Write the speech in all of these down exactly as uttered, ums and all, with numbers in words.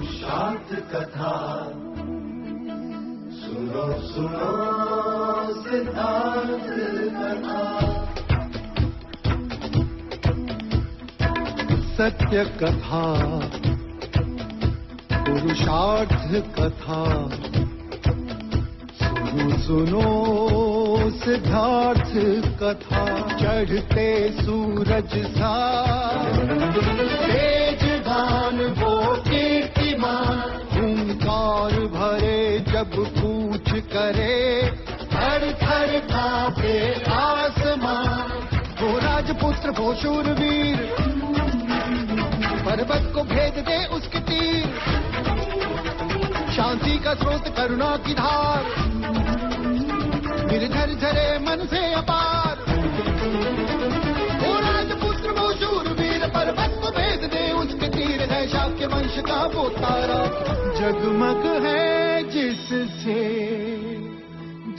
शांत कथा सुनो, सुनो सिद्धांत कथा। सत्य कथा, पुरुषार्थ कथा, सुनो, सुनो सिद्धार्थ कथा। चढ़ते सूरज सा तेजवान वो कीर्तिमान, हुंकार भरे जब कूच करे, थर थर कांपे आसमान। वो राजपुत्र, वो शूरवीर, पर्वत को भेद दे उसके तीर। शांति का स्रोत, करुणा की धार, गिरधर झरे मन से अपार। वो राजपुत्र, वो शूरवीर, पर्वत को भेद दे उसके तीर। है शाक्य वंश का वो तारा, जगमग है जिससे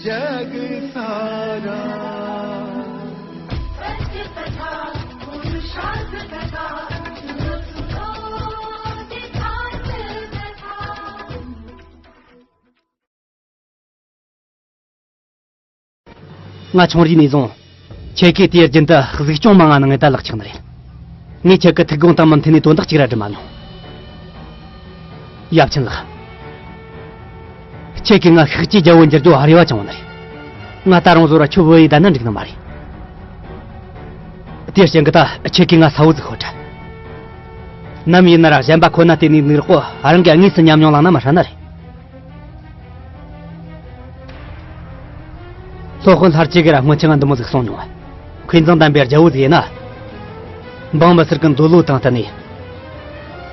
जग सारा। सत्य कथा, पुरुषार्थ कथा, सुनो, सुनो सिद्धांत कथा। ང་ཆུང་རིགས་ནས་བཟུང་ཁྱེད་ཀྱིས་དུས་རྒྱུན་དུ་གཟིགས་སྐྱོང་མང་ང་གནང་ངེས་ད་ལག་ཆགས་ནི་རེད། ངས་ཁྱེད་ཀྱི་ཐུགས་དགོངས་དང་མི་མཐུན་ནས་དོན་དག་གཅིག་ར་འདྲི་མ་མྱོང་། ཡབ་ཆེན་ལགས། ཁྱེད་ཀྱིས་ང་ཤཱཀྱའི་རྒྱལ་པོ་འགྱུར་རྒྱུ་རེ་བ་བཅངས་ནི་རེད། ང་ད་རུང་བཟོ་ར་ཁྱོད་བོད་ཡིག་བསྡད་ན་འགྲིག་ནི་མ་རེད། དེའི་རྐྱེན་གྱིས་ད་ཁྱེད་ཀྱིས་ང་གསལ་བོ་ཟིག་ཤོད་དྲ། ནམ་ཡིན་ན་ར་གཞན་པ་ཁོ་ན་བལྟས་ནས་ནུག་རོགས་པོ་རང་གི་དངོས་སུ་ཉམས་མྱོང་བླངས་ན་མི་ཧྲ་ནི་རེད། སློབ་དཔོན་ལྷར་བཅས་ཀྱིས་ར་སྔོན་ཆད་ང་འདི་མོ་ཟིག་གསུངས་མྱོང་བ། མཁས་མཛངས་ལྡན་པའི་རྒྱལ་པོ་ཟིག་ཡིན་ན། འབངས་མི་སེར་གྱི་འདོད་བློ་དང་བསྟུན་ནས།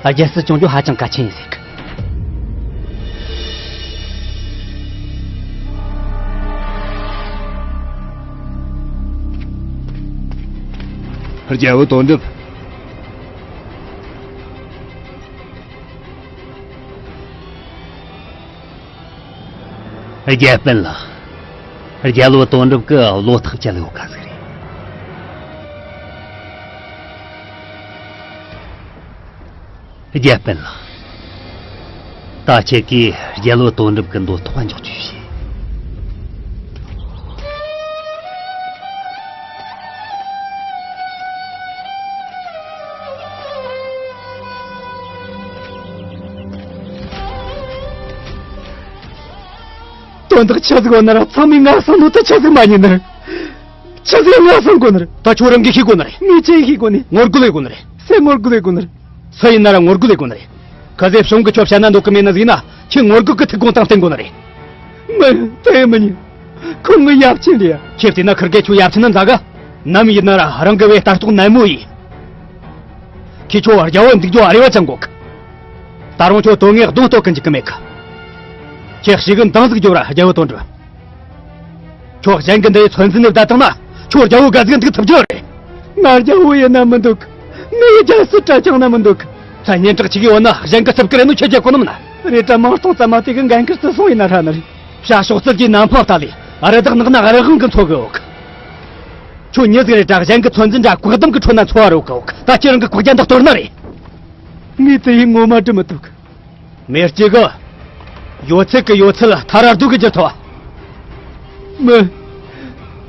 རྒྱལ་སྲིད་སྐྱོང་རྒྱུ་ཧ་ཅང་གལ་ཆེན་ཡིན་ཟེར་གི། རྒྱལ་པོ་དོན་གྲུབ། རྒྱལ་དཔོན་ལགས། རྒྱལ་པོ་དོན་གྲུབ་ཀྱི་བློ་ཐག་བཅད་ཡོད་ཁ་ཟིག་རེད། རྒྱལ་དཔོན་ལགས། ད་ཁྱེད་ཀྱིས་རྒྱལ་པོ་དོན་གྲུབ་ཀྱི་འདོད་ཐོག་འཇོག་རྒྱུ་བྱེད། དོན་དག་ཆི་ཟིག་ཡོད་ན་ར་ཚང་མས་ང་གསང་ནོ་ད་ཆི་ཟིག་མ་ཉན་ནི་རེད། ཆི་ཟིག་ང་གསང་དགོས་ནི་རེད། ད་ཁྱོད་རང་གིས་ཤེས་དགོས་ནི་རེད། ངས་ཆི་ཡིན་ཤེས་དགོས་ནི། ངོ་རྒོལ་ཡེད་དགོས་ནི་རེད། སུ་ངོ་རྒོལ་ཡེད་དགོས་ནི་རེད། སུ་ཡིན་ན་ར་ངོ་རྒོལ་ཡེད་དགོས་ནི་རེད། ཁ་ཟས་བྱུང་གི་ཁྱོད་བཤད་ན་འདོད་གི་མེད་ནི་ཟིག་ན་ཁྱོས་ངོ་རྒོལ་གི་ཐུགས་དགོངས་དང་བསྟུན་དགོས་ནི་རེད། མིན། དེ་མི་ཉན། ཁོང་ངི་ཡབ་ཆེན་རེད། ཁྱེད་བལྟས་ན་ཁིར་གེ་ཁྱོད་ཡབ་ཆེན་ན་མཛའ་གི། ནམ་ཡིན་ན་ར་རང་གི་བུ་ལྟ་རྟོག་ནན་མོ་ཡིན། ཁྱེད་ཁྱོད་རྒྱལ་པོ་འདུག་རྒྱུ་རེ་བ་ཅང་གོ་གི། ད་རུང་ཁྱོད་དོན་ངས་གདོང་གཏོད་གི་འཇུག་གི་མེད་གི། ཁྱེད་ཞིག་གི་འདང་ཟིག་རྒྱོབ་ར་རྒྱལ་པོ་དོན་གྲུབ། ཁྱོད་གཞན་གི་འདི་ཡི་ཚོད་འཛིན་ནས་བསྡད་བཏང་ན་ཁྱོད་རྒྱལ་པོ་དགའ་ཟིག་འདུག་ཐུབ་རྒྱུ་རེད། ང་རྒྱལ་པོ་ཡིན་ན་མི་འདུག་ངའི་རྒྱལ་སྲིད་གྲལ་བཅངས་ན་མི་འདུག་ཚ་སྙན་གྲགས་ཆི་གི་ཡོད་ན་གཞན་གི་ཚབ་གི་རེད་ནོ་ཁྱེད་རྒྱལ་གོ་ནམ་ན། རེད་དྲ་མང་སྟོང་ཙམ་མ་དེ་གི་འགན་ཁུར་བརྩི་སོང་ཡིན་ན་ཧྲ་ནི་རེད། བྱ་ཕྱོགས་བཙལ་གྱི་ནམ་འཕང་ལྟ་ལས་རི་དྭགས་ནགས་ན་རི་དབང་གི་འཚོ་གི་ཡོད་གི། ཁྱོད་མྱི་ཟིག་རེད་དྲ་གཞན་གི་ཚོད་འཛིན་དྲ་བཀག་སྡོམ་གི་ཁྲོད་ན་འཚོ་བ་རོལ་གི་ཡོད་གི། ད་ཁྱེད་རང་གི་བཀག་རྒྱ་འདི་གཏོར་ན་རེད། ངས་དེ་ཡི་ངོ་མ་འདྲི་མི་ཐུབ་གི། མེར་སྐྱེ་གི། ཡོད་ཚད་ཀྱི་ཡོད་ཚད་ཐ་ར་སྡུག་གི་རྒྱུ་ཐོ། མི།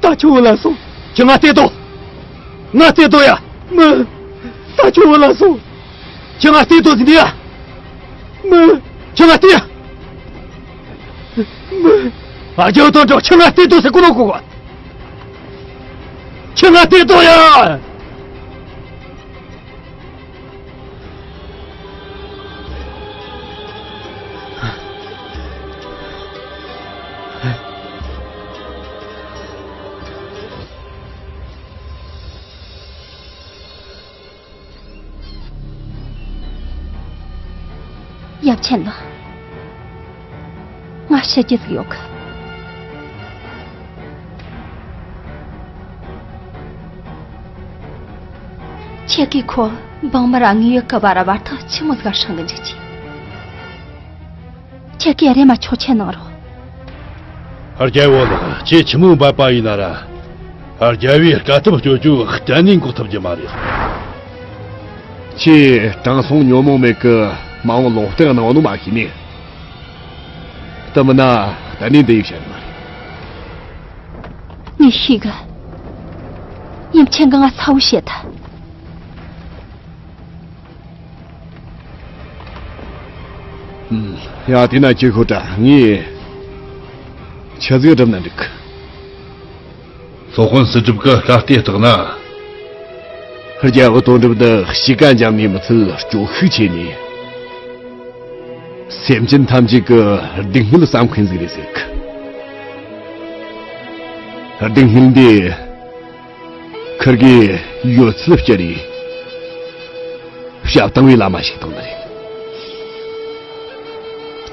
ད་ཁྱོད་བུད་ལ་སོང་། ཁྱོད་ང་བལྟས་དོ། ང་བལྟས་དོ་ཡ། མི། ད་ཁྱོད་བུད་ལ་སོང་། ཁྱོད་ང་བལྟས་དོ་ཟིན་དུ་ཡ། མི། ཁྱོད་ང་བལྟས་ཡ། མི། ཨ་ཇོ་དོན་གྲུབ་ཁྱོད་ང་བལྟས་དོ་ཟེར་གོ་ནོ་གོ་གོ། ཁྱོད་ང་བལྟས་དོ་ཡ། ཡབ་ཆེན་ལགས། ང་བཤད་རྒྱུ་ཟིག་ཡོད་གི། ཁྱེད་ཀྱིས་ཁོ་འབངས་མི་ར་དངོས་ཡོད་གི་བར་བར་ཐག་ཆི་མོ་ཟིག་སྲུང་གི་འཇུག་ཅིག་ཁྱེད་ཀྱིས་རེམ་མ་ཆོག་མཆན་གནང་རོགས། རྒྱལ་པོ་ལགས། ཁྱེད་ཆི་མོ་འབད་པ་ཡིན་ན་ར། རྒྱལ་བོའི་དཀའ་ཐུབ་སྤྱོད་རྒྱུ་གཏན་ནས་འགོག་ཐུབ་རྒྱུ་མ་རེད། ཁྱེད་དྲང་སྲོང་ཉོན་མོངས་མེད་གི། མ་འོངས་ལུང་བསྟན་གནང་བ་ནོ་མ་ཤེས་ནི། ད་མིན་ན་ད་ནི་འདི་ཡིག་བཤད་མ་རེད། ངས་ཤེས་གི། ཡུམ་ཆེན་གི་ང་ཚ་བོ་བྱེད་ད། ཡ་དེ་ན་ཁྱེད་ཤོད་དྲ། ངས་ཆི་ཟིག་སྒྲུབ་ན་འགྲིག་གི། སློབ་དཔོན་སྲིད་སྒྲུབ་ཀྱི་བཀའ་ལྟར་བལྟས་ན། རྒྱལ་བུ་དོན་གྲུབ་འདི་གཤིས་ཀ་འཇམ་ནི་མི་ཚད་སྐྱོ་ཤུགས་ཆེ་ནི། སེམས་ཅན་ཐམས་ཅད་ཀྱི་སྡུག་བསྔལ་བསམ་མཁན་ཟིག་རེད་ཟེར་གི། སྡུག་བསྔལ་འདི་ཁིར་གི་ཡོད་ཚད་བསྐྱུར་རེ་བཤད་བཏང་བའི་བླ་མ་ཞིག་བཏང་ནི་རེད།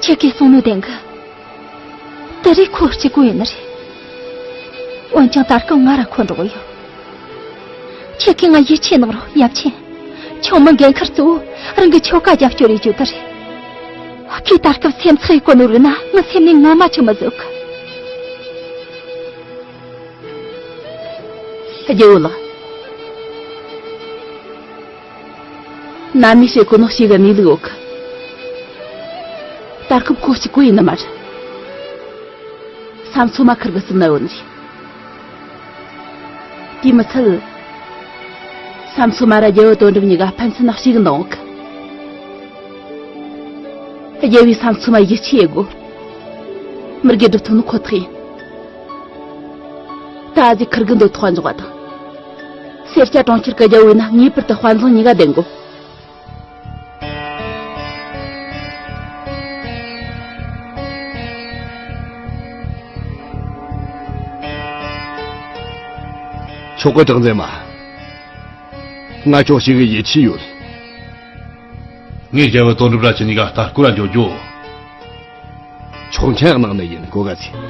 ཁྱེད་ཀྱིས་གསུངས་ནོ་བདེན་གི། དེ་རིགས་ཁོ་གཅིག་པོ་ཡིན་ནི་རེད། འོན་ཀྱང་ད་སྐབས་ང་ར་ཁོ་འགྲོ་གི་ཡོད། ཁྱེད་ཀྱིས་ང་ཡིད་ཆེས་གནང་རོགས། ཡབ་ཆེན། ཆུང་མ་འགན་ཁུར་གཙོ་བོ་རང་གི་ཆོ་ག་རྒྱབ་སྐྱོར་རེ་བཅོལ་དེ་རེད། ཁོས་ད་སྐབས་སེམས་ཚེགས་ཡེ་གོ་ནོ་རིག་ན་ངའི་སེམས་ནས་ངོ་མ་ཆི་མི་བཟོད་གི། རྒྱལ་བོ་ལགས། ན་ནིང་བྱེད་གོ་ནོ་ཞིག་གི་གནས་ལུགས་ཡོད་གི། ད་སྐབས་ཁོ་གཅིག་པོ་ཡིན་ནི་མ་རེད། ས་མཚོ་མ་ཁུར་གི་སྲིད་ན་ཡོད་ནི་རེད། དེ་མི་ཚད། ས་མཚོ་མ་ར་རྒྱལ་བོ་དོན་གྲུབ་གཉིས་ཀ་ཕན་ཚུན་ན་གཅིག་གི་འདང་ཡོད་གི། རྒྱལ་བོས་ས་མཚོ་མ་ཡིད་ཆེས་ཡེ་གོ། མི་དགེ་སྒྲུབ་ཐུབ་ནི་ཁོ་ཐག་ཡིན། ད་ཨ་ཅེ་ཁུར་གི་འདོད་ཐོག་འཇོག་པ་དང་། སེར་སྐྱ་གྲོང་ཁྱེར་གི་རྒྱལ་བོ་ཡིན་ན་ངེས་པར་དུ་དཔའ་མཛངས་གཉིས་ཀ་ལྡན་དགོ། ཆོག་གི། གྲགས་འཛིན་མ། ང་ཁྱོད་ཞིག་གི་ཡིད་ཆེས་ཡོད། ངས་རྒྱལ་བུ་དོན་གྲུབ་ར་ཁྱེད་གཉིས་ཀ་ལྟ་སྐོར་ར་འགྱོ་རྒྱུ། ཆོག་མཆན་གནང་ནི་ཡིན། གོ་ག་ཚེ།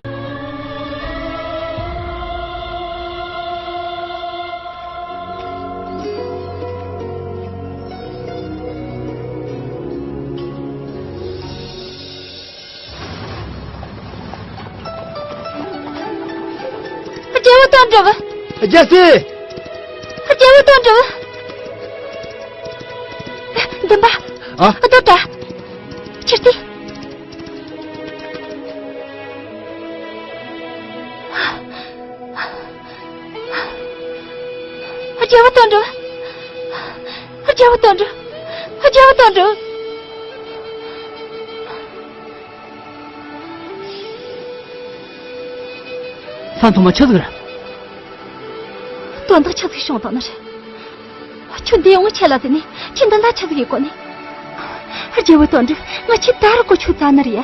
རྒྱལ་བུ་དོན་གྲུབ། རྒྱལ་སྲས། རྒྱལ་བུ་དོན་གྲུབ། འདུན་པ། ཨ། ལྟོས་དྲ། ཕྱིར་ལྟོས། རྒྱལ་བུ་དོན་གྲུབ། རྒྱལ་བུ་དོན་གྲུབ། རྒྱལ་བུ་དོན་གྲུབ། ས་མཚོ་མ་ཆི་ཟིག་རེད། དོན་དག་ཆི་ཟིག་བྱུང་བཏང་ནི་རེད། ཁྱོད་འདི་ཡོང་ངི་ཆེད་ལ་ཟེར་ནས་ཁྱོད་འདི་འདྲ་ཆི་ཟིག་ཡེ་གོ་ནི། རྒྱལ་བུ་དོན་གྲུབ། ང་ཁྱོད་ད་རུ་གོ་ཆོད་ཙ་ནི་རེད་ཡ།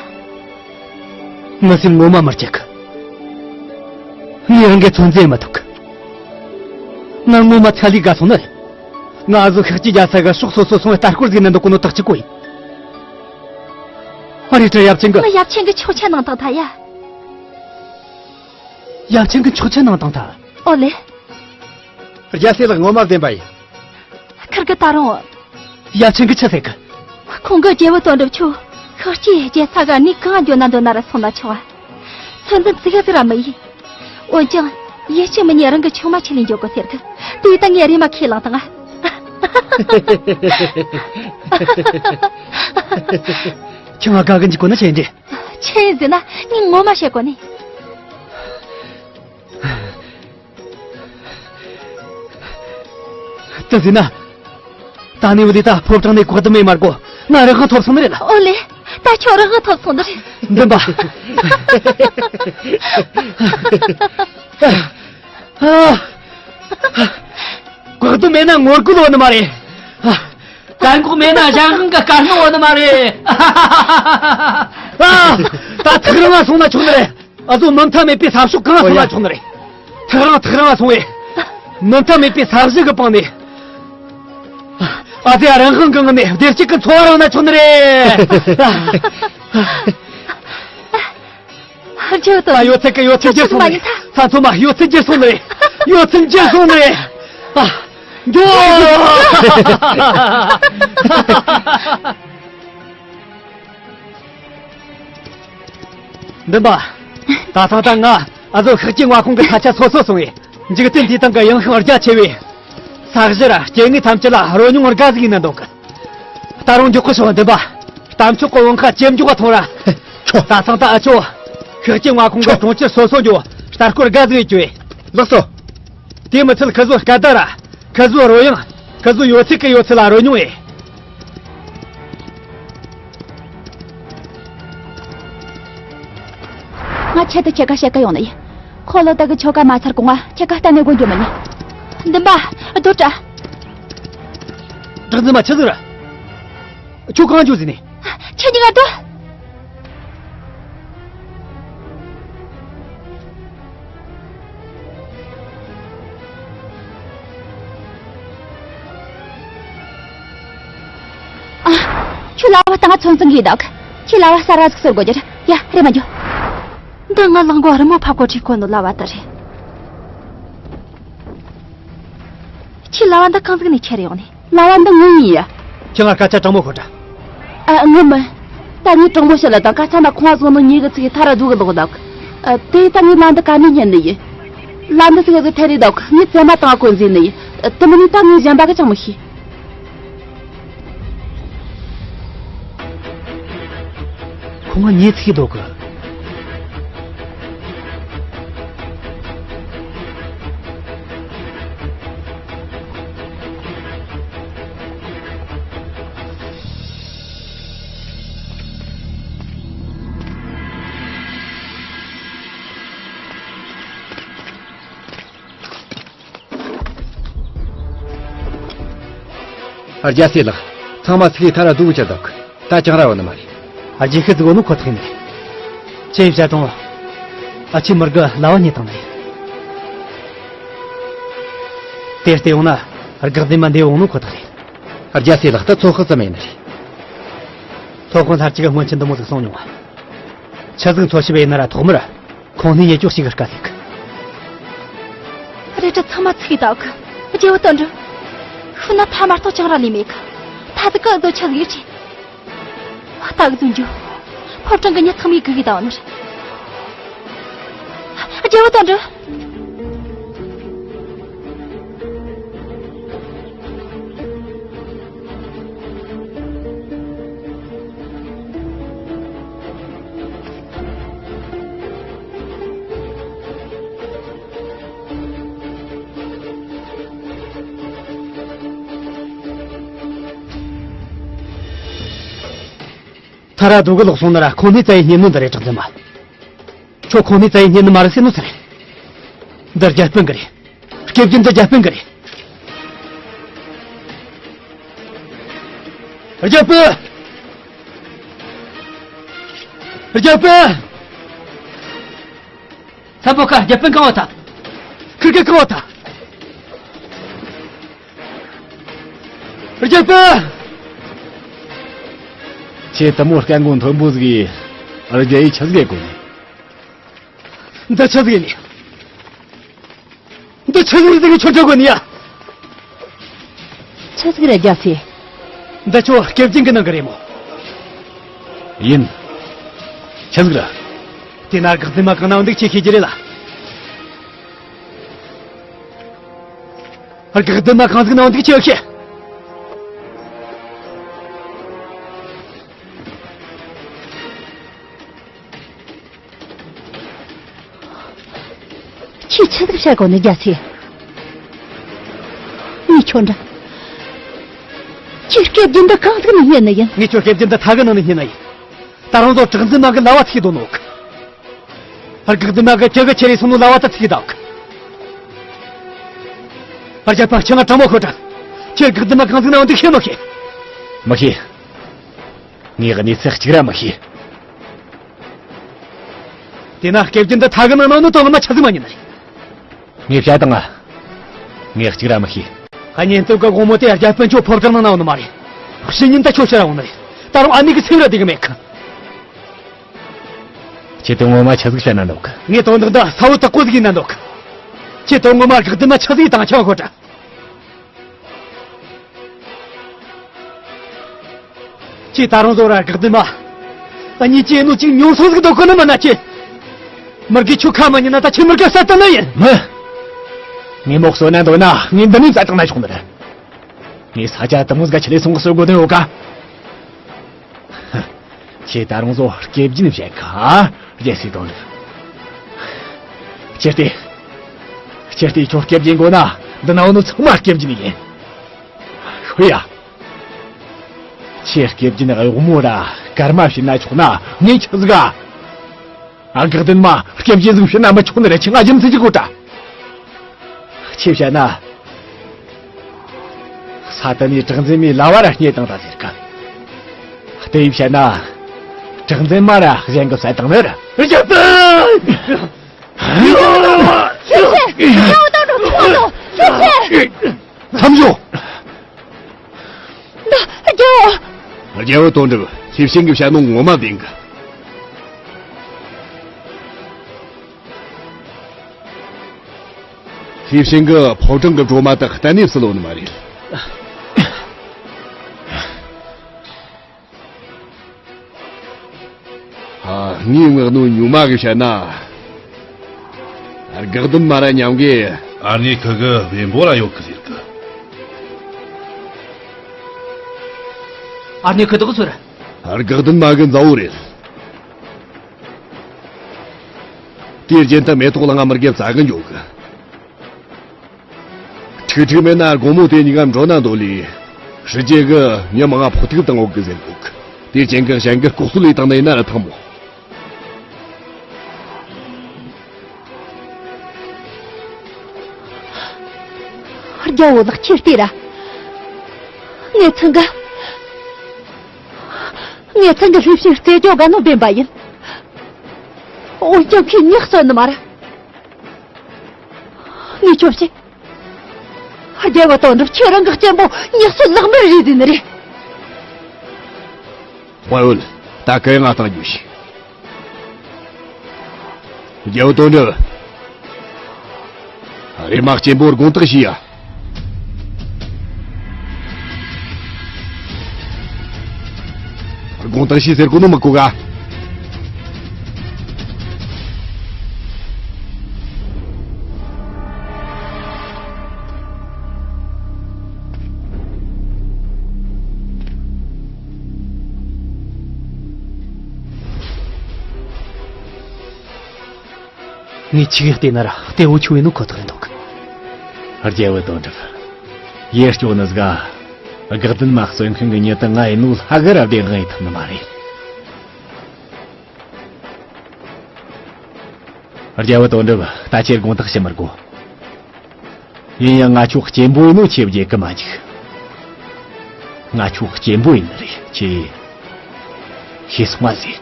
ངའི་སེམས་ངོ་མ་མི་སྐྱིད་གི། ངས་རང་གི་ཚོད་འཛིན་མི་ཐུབ་གི། ང་ངོ་མ་ཚ་ལས་དགའ་སོང་ནི་རེད། ང་ཨ་ཟོ་ཤག་ཅིག་རྒྱ་ས་གི་ཕྱོགས་སོ་སོ་སོང་བའི་ལྟ་སྐོར་ཟིག་ནི་འདུག་གོ་ནོ་ཐག་ཆོད་གོ་ཡིན། ཨ་རེ་ཀྲི་ཡབ་ཆེན་གི། ང་ཡབ་ཆེན་གི་ཆོག་མཆན་གནང་དང་ཐ་ཡ། ཡབ་ཆེན་གི་ཆོག་མཆན་གནང་དང་ཐ། ཨོ་ལེ། རྒྱལ་སྲས་ལགས་ངོ་མ་བདེན་པ་ཡིན། ཁིར་གི་ད་རུང་། ཡབ་ཆེན་གི་ཆི་ཟེར་གི། ཁོང་གི་རྒྱལ་བུ་དོན་གྲུབ་ཁྱོད་ཤག་ཅིག་རྒྱལ་ས་ག་ནས་གང་འགྱོ་ན་འགྲོ་ན་ར་སོང་ན་ཆོག་ཨ། ཚོད་འཛིན་ཙི་ག་ཟིག་ར་མི་ཡེ། འོན་ཀྱང་ཡེ་ཤེས་མི་ཉན་རང་གི་ཆུང་མ་ཆི་ལས་འགྱོ་གོ་ཟེར་གི། དེ་ད་ངས་རེ་མ་ཁས་བླངས་དང་ཨ། ཁྱོད་ང་དགའ་གི་འཇིག་གོ་ན་ཆེ་འདྲི། ཆི་ཡིན་ཟེར་ན་ངས་ངོ་མ་བཤད་གོ་ནི། དེ་ཟེར་ན། ད་ནི་བུ་དེ་ད་ཕོ་བྲང་ནས་གོག་ཏུ་མེད་མ་གོ། ང་རང་དབང་ཐོབ་སོང་ནི་རེད་ལ། ཨོ་ལེ། ད་ཁྱོད་རང་དབང་ཐོབ་སོང་ནི་རེད། འདུན་པ། གོག་ཏུ་མེད་ན་ངོ་རྒོལ་ཡོད་ནི་མ་རེད། བཙན་འགོག་མེད་ན་གཞན་དབང་གི་བཀའ་གནང་ཡོད་ནི་མ་རེད། ད་ཐག་རིང་ང་སོང་ན་ཆོག་ནི་རེད། ཨ་ཚོ་མུ་མཐའ་མེད་པའི་ས་ཕྱོགས་གང་ང་སོང་ན་ཆོག་ནི་རེད། ཐག་རིང་ཐག་རིང་ང་སོང་བས། མུ་མཐའ་མེད་པའི་ས་གཞི་གི་སྤང་ནས། ཨ་ཚོ་རང་དབང་གི་ངང་ནས་བདེ་སྐྱིད་ཀྱི་འཚོ་བ་རོལ་ན་ཆོག་ནི་རེད། རྒྱལ་བུ་དོན། ད་ཡོད་ཚད་ཀྱི་ཡོད་ཚད་བསྒྱུར་སོང་ནི་རེད། ས་མཚོ་མ་ཡོད་ཚད་བསྒྱུར་སོང་ནི་རེད། ཡོད་ཚད་བསྒྱུར་སོང་ནི་རེད། ཨ། འགྱོ། འདུན་པ། ད་ཐེངས་ད་ང་ཨ་ཟོ་ཤག་ཅིག་མངའ་ཁོངས་ཀྱི་ས་ཆ་སོ་སོ་སོང་བས། འཇིག་རྟེན་འདིའི་སྟེང་གི་ཡངས་ཤིང་རྒྱ་ཆེ་བའི་ས་གཞི་ར་སྐྱེ་དངོས་ཐམས་ཅད་ལ་རོལ་མྱོང་དགའ་ཟིག་ཡིན་ན་འདོད་གི། ད་རུང་མགྱོགས་པོ་ཤོག་འདུན་པ། དམ་ཆོག་གི་བང་ཁ་ཇེ་མགྱོགས་པ་ཐོངས་ར། ཆོ། ད་ཚང་ད་ཨ་ཆོ། ཤག་ཅི་མངའ་ཁོངས་ཀྱི་ཆོ། གྲོང་ཁྱེར་སོ་སོ་འགྱོ། ལྟ་སྐོར་དགའ་ཟིག་ཡེད་རྒྱུ་ཡིན། ལགས་སོ། དེ་མི་ཚད་ཁི་ཟོ་སྐད་བརྡ་ར། ཁི་ཟོ་རོལ་དབྱངས། ཁི་ཟོ་ཡོད་ཚད་ཀྱི་ཡོད་ཚད་ལ་རོལ་མྱོང་ཡེད། ང་ཆེད་དུ་ཁྱེད་ཀ་བཤད་ཀ་ཡོང་ནི་ཡིན། ཁོ་ལོ་ད་གི་ཆོ་ག་མ་ཚར་གོང་ང་ཁྱེད་ཀ་གཏན་ནས་སྒོ་འགྱོ་མི་ཉན། འདི་འབའ། རྡོ་བྲ། བདག་འཛིན་མ་ཆི་ཟིག་ར། ཁྱོད་གང་འགྱོ་ཟིན་ནི། ཁྱེད་གཉིས་ཀ་སྡོད། ཨ། ཁྱོད་ལྭ་བ་སྟེང་ང་ཚོན་བཙོང་གི་འདུག་ཁྱེད་ལྭ་བ་གསར་བ་ཟིག་གསོར་དགོས་རྒྱུ་རེད། ཡ། རེམ་མ་འགྱོ། འདི་ང་ལག་མགོ་རི་མོ་ཕབ་གོ་ཁྲིད་གོ་ནོ་ལྭ་བ་དེ་རེད། ཁྱེད་ལྭ་བ་འདི་གང་ཟིག་ནས་ཁྱེར་ཡོང་ནི། ལྭ་བ་འདི་ངའི་ཡིན་ཡ། ཁྱེད་ང་སྐད་ཆ་དྲང་མོ་ཤོད་དྲ། ཨ། ངུ་མི། ད་ངས་དྲང་མོ་བཤད་ལ་དང་། སྐད་ཆ་ན་ཁོང་བཟོ་ནོ་ཉེ་གི་ཚིག་ཐ་ར་རྫུ་གི་ལོག་འདུག་ཨ། དེ་ད་ངས་ལྭ་འདི་ག་ནས་རྙེད་ནི་ཡིན། ལྭ་འདི་ཟིག་ག་ཟིག་ཐེ་རེ་འདུག་ངས་བཙས་མ་བཏང་གོ་འཛིན་ནི་ཡིན། དེ་མིན་ནི་ད་ངས་གཞན་པ་གི་ཅང་མི་ཤེས། ཁོང་ང་ཉེ་ཚིག་འདུག་གི། རྒྱལ་སྲས་ལགས། ཚང་མ་ཚིག་ཐ་ར་སྡུག་ཅག་འདུག་ད་ཅང་ར་བ་ནི་མ་རེད། རྒྱལ་ཤི་ཟིག་བོ་ནི་ཁོ་ཐག་ཡིན། ཅེས་བྱ་དང་། ཨ་ཆི་མི་དགའ་ལ་བ་ཉེ་དང་རེད། དེ་ལྟ་ཡོང་ན་དགག་ལྡན་མ་འདེ་འོང་ནི་ཁོ་ཐག་རེད། རྒྱལ་སྲས་ལགས། ད་ཚོད་དཔག་ཙམ་ཡིན་ནི་རེད། སློབ་དཔོན་ལྷ་གཅིག་གི་སྔོན་ཆད་འདི་མོ་ཟིག་གསུངས་མྱོང་བ། ཆི་ཟིག་འཚོལ་ཞིབ་ཡིན་ན་ར་ཐོག་མར་ཁོང་སྣེ་ཉེ་ཅོག་ཞིག་གི་དཀའ་ལས་གི། རེད་དྲ་ཚང་མ་ཚིག་ད་གི། རྒྱལ་བོ་དོན་འགྲུབ། ཤུ་ན་ཐ་མ་གཏོགས་ཅང་ར་ལས་མེད་གི། ཐ་ཚིག་གི་ཨ་ཟོ་ཆི་ཟིག་ཡོད་ཆེ། ད་གི་ཟུང་རྒྱུ། ཕོ་བྲང་གི་མྱི་ཚང་མས་གི་གི་ད་བ་ནི་རེད། རྒྱལ་བོ་དོན་འགྲུབ། ཐ་ར་སྡུག་གི་ལོག་སོང་ན་ར་ཁོང་ནི་བཙལ་ཡི་རྙེད་ནོ་འདི་རེད། གྲགས་འཛིན་མ། ཁྱོད་ཁོང་ནི་བཙལ་ཡི་རྙེད་ནི་མ་རེད་ཟེར་ནོ་ཚ་རེད། འདི་རྒྱ་དཔོན་གི་རེད། སྐེ་རྒྱན་འདི་རྒྱ་དཔོན་གི་རེད། རྒྱ་དཔོན། རྒྱ་དཔོན། ས་པོ་ཁ་རྒྱ་དཔོན་གང་བ་ཐ། ཁིར་ཀེ་གང་བ་ཐ། རྒྱ་དཔོན། ཁྱེད་དུ་མོ་སྐད་མགོ་མཐོན་པོ་ཟིག་གིས་རྒྱ་ཡིག་ཆི་ཟིག་གོ་ནི། འདི་ཆི་ཟིག་ཡིན་ནི། འདི་ཆི་ཟིག་རེད་ཟེར་གི་ཁྱོད་ཆོ་གོ་ནི་ཡ། ཆི་ཟིག་རེད་རྒྱལ་སྲས། འདི་ཁྱོད་སྐེ་རྒྱན་གི་ནང་གི་རེད་མོ། ཡིན། ཆི་ཟིག་རེད། དེ་ན་དགག་ལྡན་མ་གང་ན་འདུག་ཁྱེད་ཤེས་ཀྱི་རེད་ལ། དགག་ལྡན་མ་གང་ཟིག་ན་འདུག་ཁྱེད་ཤེས། ཁྱེད་ཆི་ཟིག་བཤད་གོ་ནི་རྒྱལ་སྲས། ངས་ཁྱོད་འདྲ། ཁྱེད་སྐེ་རྒྱན་འདི་གང་ཟིག་ནས་རྙེད་ནི་ཡིན། ངས་ཁྱོད་སྐེ་རྒྱན་འདི་ཐ་གི་ནང་ནས་རྙེད་ནི་ཡིན། ད་རུང་ཚོ་གྲགས་འཛིན་མ་གི་ལྭ་བ་ཚིག་དོ་ནོ་གི། དགག་ལྡན་མ་གི་ཁྱེད་གི་ཁྱེར་རེ་སོང་ནོ་ལྭ་བ་ད་ཚིག་དོ་གི། རྒྱལ་པོ་ཁྱེད་ང་དྲང་མོ་ཤོད་དྲ། ཁྱེད་དགག་ལྡན་མ་གང་ཟིག་ན་འདུག་ཤེས་མི་ཤེས། མི་ཤེས། ངས་གནས་ཚུལ་གཅིག་ར་མི་ཤེས། དེ་ན་སྐེ་རྒྱན་འདི་ཐ་གི་ནང་ན་ནོ་དང་ང་མ་ཆ་ཟིག་མ་ཉན་ནི་རེད། ངས་བཤད་དང་ང་། ངས་གཅིག་ར་མི་ཤེས། ཨ་ཉེན་རྟོག་གི་དགོང་མོ་དེ་རྒྱལ་པོ་ཁྱོད་ཕོ་བྲང་ནང་ན་ཡོད་ནི་མ་རེད། ཕྱི་ཉིན་ད་ཁྱོད་ཕྱིར་ར་འོང་ནི་རེད། ད་རུང་ཨ་ནེ་གི་སེམས་ར་བདེ་གི་མེད་གི། ཁྱེད་དོན་ངོ་མ་ཆི་ཟིག་བཤད་ན་འདུག་གི། ངས་དོན་དག་འདི་གསལ་བོ་དག་པོ་ཟིག་ཡིན་ན་འདུག་གི། ཁྱེད་དོན་ངོ་མ་དགག་ལྡན་མ་ཆི་ཟིག་དང་ཆང་ཁོ་དྲ། ཁྱེད་ད་རུང་བཟོ་ར་དགག་ལྡན་མ། ད་ཉིད་ཀྱིས་ནོ་ཅིག་ཉུང་སོ་ཟིག་འདུག་གོ་ནི་མ་ན་ཁྱེད། མི་དགེ་ཆུ་ཁ་མ་ཉན་ན་ད་ཁྱེད་མི་དགེ་བསད་བཏང་ན་ཡིན། མི། ངས་མོ་གསོད་ན་འདོད་ན་ངས་འདི་ནས་བཙལ་བཏང་ན་ཆོག་ནི་རེད། ངས་ས་ཆ་དུ་མོ་ཟིག་ཁྱེད་ལས་སོང་གི་གསོད་དགོས་དོན་ཡོད་ག། ཁྱེད་ད་རུང་བཟོ་སྐེ་རྒྱན་བཤད་གི་ཨ། རྒྱལ་སྲས་དོན་གྲུབ། ཁྱེད་དེ། ཁྱེད་དེ་ཁྱོད་སྐེ་རྒྱན་དགོས་ན། འདི་ན་འོ་ནོ་ཚང་མ་སྐེ་རྒྱན་ཡིན། ཤོད་ཡ། ཁྱེད་སྐེ་རྒྱན་གཡོག་མོ་ར་སྐར་མ་བྱིན་ན་ཆོག་ན་ངས་ཆི་ཟིག་ག་ཨ། དགག་ལྡན་མ་སྐེ་རྒྱན་ཟིག་བྱིན་ན་མི་ཆོག་ནི་རེད། ཁྱེད་ང་རྒྱུ་མཚན་ཅིག་གོ་ད། ཁྱེད་བཤད་ན། ས་དེ་ནས་གྲགས་འཛིན་མའི་ལྭ་བ་ར་རྙེད་དང་ད་ཟེར་གི། དེ་ཡིས་བཤད་ན། གྲགས་འཛིན་མ་ར་གཞན་གི་བསད་དང་ནི་ར། རྒྱལ་པོ། ཁྱེད་ཚེ། རྒྱལ་པོ་དང་འགྲོ་ཆོག་ལོ། ཁྱེད་ཚེ། མཚམས་ཞོག། འདི་རྒྱལ་པོ། རྒྱལ་པོ་དོན་གྲུབ། ལྷས་བྱིན་གྱིས་བཤད་ནོ་ངོ་མ་བདེན་གི། ལྷས་བྱིན་གྱི་ཕོ་བྲང་གི་སྒྲོལ་མ་དག་གཏན་ནས་བསུ་ལོ་ནི་མ་རེད། ཨ། ངས་མངགས་ནོ་ཉུང་མ་གིས་བཤད་ན། དགག་ལྡན་མ་ར་མཉམ་གི། ཨ་ནེ་ཁི་གི་བེམ་པོ་ར་ཡོད་གི་ཟེར་གི། ཨ་ནེ་ཁི་དོག་ཚོར། དགག་ལྡན་མ་གི་མཛའ་བོ་རེད། དེའི་རྒྱན་དུ་མེ་ཏོག་ལ་ང་མི་རྒྱབ་ཙ་གི་འཇོག་གི། ཁྲིག་ཁྲིག་མེད་ན་དགོང་མོ་དེ་གཉིས་ཀ་འགྲོ་ན་འདོད་ལས། ཕྱི་རྒྱལ་གི་མྱི་མང་ང་ཕོག་ཐུག་བཏང་འོག་གི་ཟེར་འདུག་དེའི་རྐྱེན་གི་གཞན་གི་ལྐོག་གསོད་ལས་བཏང་ན་ཡིན་ན་ར་ཐང་མོ། རྒྱལ་བོ་ལགས། ཁྱེད་ལྟོས་ར། ངེད་ཚང་གི། ངེད་ཚང་གི་ལྷས་བྱིན་རྩེ་རྒྱོ་ག་ནོ་བེམ་པོ་ཡིན། འོན་ཀྱང་ཁོས་མྱི་གསོད་ནི་མ་ར། ངས་ཁྱོད་བཤད། རྒྱལ་བོ་དོན་གྲུབ། ཁྱེད་རང་གི་གཅེན་པོ་མྱི་གསོད་ལག་དམར་རེད་ཟེར་ནི་རེད། དཔའ་བོ། ད་གན་ང་བཏང་རྒྱུ་ཞིག་རྒྱལ་བོ་དོན་གྲུབ། རེམ་མ་གཅེན་པོར་དགོངས་དག་ཞུས་ཡ། དགོངས་དག་ཞུས་ཟེར་གོ་ནོ་མི་གོ་ག་ངས་ཆི་གེ་བལྟས་ན་ར་བལྟས་འོ་ཆུ་བའི་ནོ་ཁོ་ཐག་རེད་འདུག་རྒྱལ་བུ་དོན་གྲུབ། ཡེ་སྐྱོ་ནི་ཟིག་དགག་ལྡན་མ་གསོད་མཁན་གི་མྱི་དེ་ང་ཡིན་ནོ་ལྷ་གི་ར་བདེན་དབང་ཡིན་ཐུབ་ནི་མ་རེད། རྒྱལ་བུ་དོན་གྲུབ། ད་ཁྱེད་དགོངས་དག་ཞུ་མི་དགོས། ཡིན་ཡང་ང་ཆོ་གཅེན་པོ་ཡིན་ནོ་ཁྱེད་བརྗེད་གི་མ་འཇུག་ང་ཆོ་གཅེན་པོ་ཡིན་ནི་རེད། ཁྱེད་ཤེས་སོང་ང་ཟེར།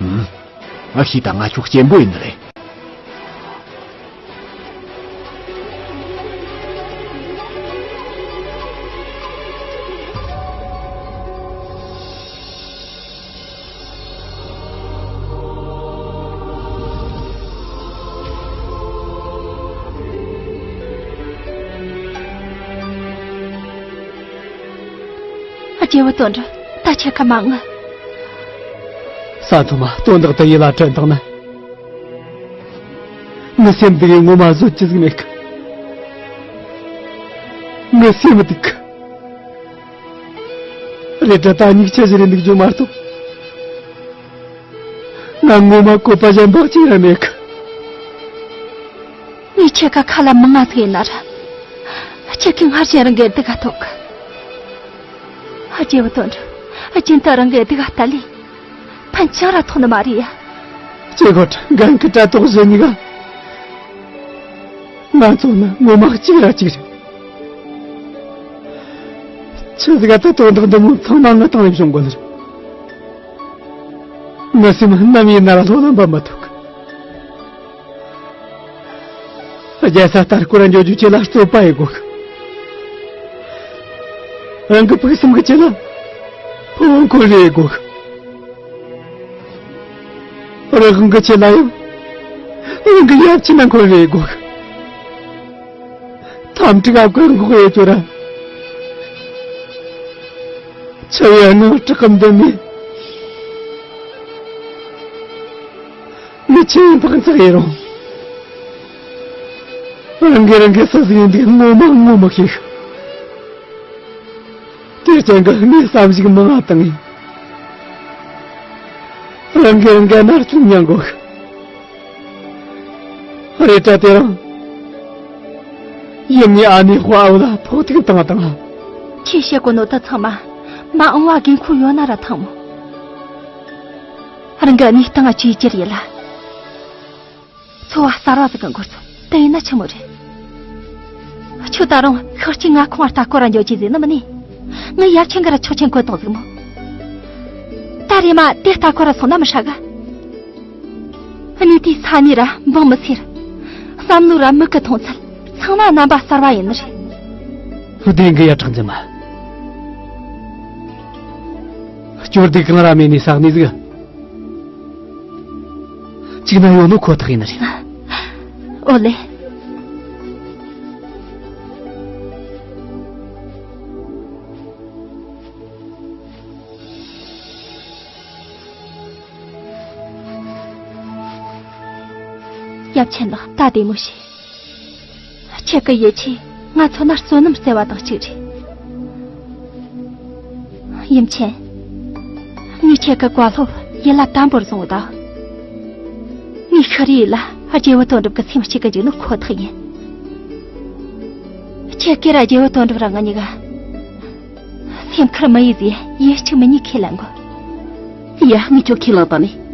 ཨུམ། ང་ཤེས་ད། ང་ཆོ་གཅེན་པོ་ཡིན་ནི་རེད། རྒྱལ་བུ་དོན་གྲུབ། ད་ཁྱེད་ཀ་མ་ངུ། ས་འཐུང་མ་དོན་དག་དེ་ཡིད་ལ་དྲན་བཏང་ན། ངའི་སེམས་འདི་གའི་ངོ་མ་བཟོད་ཀྱི་ཟིག་མེད་གི། ངའི་སེམས་སྡུག་གི། རེད་དྲ་ད་སྙིང་རྗེ་ཞིག་རེད་འདུག་རྒྱུ་མ་གཏོགས། ང་ངོ་མ་བཀོད་པ་གཞན་པ་གཅིག་ར་མེད་གི། ངས་ཁྱེད་ཀ་ཁ་ལ་མི་ང་ཟིག་ཡིན་ན་ར། ཁྱེད་ཀྱི་སྔར་བཞིན་རང་གི་སྡུག་ག་ཐོག་གི། རྒྱལ་བུ་དོན་གྲུབ། རྒྱུན་དུ་རང་གི་སྡུག་ག་ལྟ་ལས། ཕན་ཆང་ར་ཐོགས་ནི་མ་རེད་ཡ། ཅེ་གོ་ཏྲ་འགན་གི་དྲ་ཐོག་བཞིན་ནི་ག་ང་ཚོ་ནི་ངོ་མ་གཅིག་ར་གཅིག་རེད། ཆི་ཟིག་ག་ད་དོན་དག་འདི་མོ་ཚང་མ་ངི་སྟེང་ནས་བྱུང་དགོས་ནི་རེད། ངའི་སེམས་ནམ་ཡིན་ན་ར་ལྷོད་ལམ་པ་མི་ཐུབ་གི། རྒྱལ་ས་ལྟར་སྐོར་འགྱོ་རྒྱུ་ཆེ་ལ་རྩོད་པ་ཡེ་དགོས་གི། རང་གི་ཕུགས་བསམ་གི་ཆེ་ལ་ཕུགས་འཁོར་རེ་ཡེ་དགོས་གི། རང་དབང་གི་ཆེད་ལ་ཡང་། རང་གི་ཡབ་ཆེན་ན་འཁོར་བའི་སྒོ། ཐམ་ཀྲིག་ཨབ་ཀི་འགོག་ཡེ་ཅོ་ར། ཆུ་ཡི་ངང་དྲག་གམ་འདི་མེད། མི་ཆེ་བའི་འཕག་འཚག་ཡེ་རུང་། རང་གི་རང་གི་སུ་ཟིག་ཡིན་འདུག་ངོ་མ་ངོ་མི་ཤེས། དེ་ཅན་གི་ངས་བསམ་གཞིག་མང་ང་བཏང་ཡིན། རང་གི་འགན་ནར་ཚུན་མྱང་དགོས། རེད་དྲ་དེ་རང་། ཡིན་ནི་ཨ་ནེ་དཔའ་བོ་ལ་ཕོག་ཐུག་བཏང་བཏང་། ཁྱེད་བཤད་གོ་ནོ་ད་ཚང་མ་མ་འོངས་བ་དགོས་མཁོ་ཡོད་ན་ར་ཐང་མོ། རང་གི་གནས་སྟངས་ཇེ་ཆེར་ཡིན་ལ། འཚོ་བ་གསར་བ་ཟིག་གི་འགོར་ཚོ་དེ་ཡིན་ན་ཆི་མོ་རེད། ཁྱོད་ད་རུང་ཤོག་ཅིག་ང་ཁོང་ལྟ་སྐོར་ར་འགྱོ་ཅི་ཟིག་ནི་མིན་ནི། ངའི་ཡབ་ཆེན་གི་ར་ཆོག་ཆེན་གོ་དང་ཟིག་མོ། ད་རེ་མ་དེ་ལྟ་སྐོར་ར་སོང་ན་མི་ཧྲ་ག། གནས་དེའི་ས་གནས་ར་འབངས་མི་སེར། བསམ་བློ་ར་མི་གི་མཐོང་ཚུལ་ཚང་མ་རྣམ་པ་གསར་བ་ཡིན་ནི་རེད། ལྷོ་སྡེ་གི་ཡ་གྲགས་འཛིན་མ། སྐྱོར་སྡུག་གང་ར་མེད་ནི་ས་གནས་ཟིག་གཅིག་ན་ཡོད་ནོ་ཁོ་ཐག་ཡིན་ནི་རེད། ཨོ་ལེ། ཡབ་ཆེན་ལགས་ད་བདེ་མོ་བྱོས། ཁྱེད་ཀྱི་ཡིད་ཆེས་ང་ཚོ་ན་བསོད་ནམས་བསྩལ་བ་དང་གཅིག་རེད། ཡུམ་ཆེན། ངས་ཁྱེད་ཀྱི་བཀའ་སློབ་ཡིད་ལ་དམ་པོར་བཟུང་བ་དང་། ངས་ཤི་རེ་ཡིན་ལ་རྒྱལ་བུ་དོན་གྲུབ་ཀྱི་སེམས་གཅིག་གི་འཇུག་ནི་ཁོ་ཐག་ཡིན། ཁྱེད་ཀྱིས་ར་རྒྱལ་བུ་དོན་གྲུབ་ར་ང་གཉིས་ཀ་སེམས་ཁུར་མི་ཡེ་ཟེ་ཡིད་གཅིག་མིན་གཉིས་ཁས་ལེན་དགོས། ཡ། ངས་ཁྱོད་ཁས་ལེན་བཏང་ནི།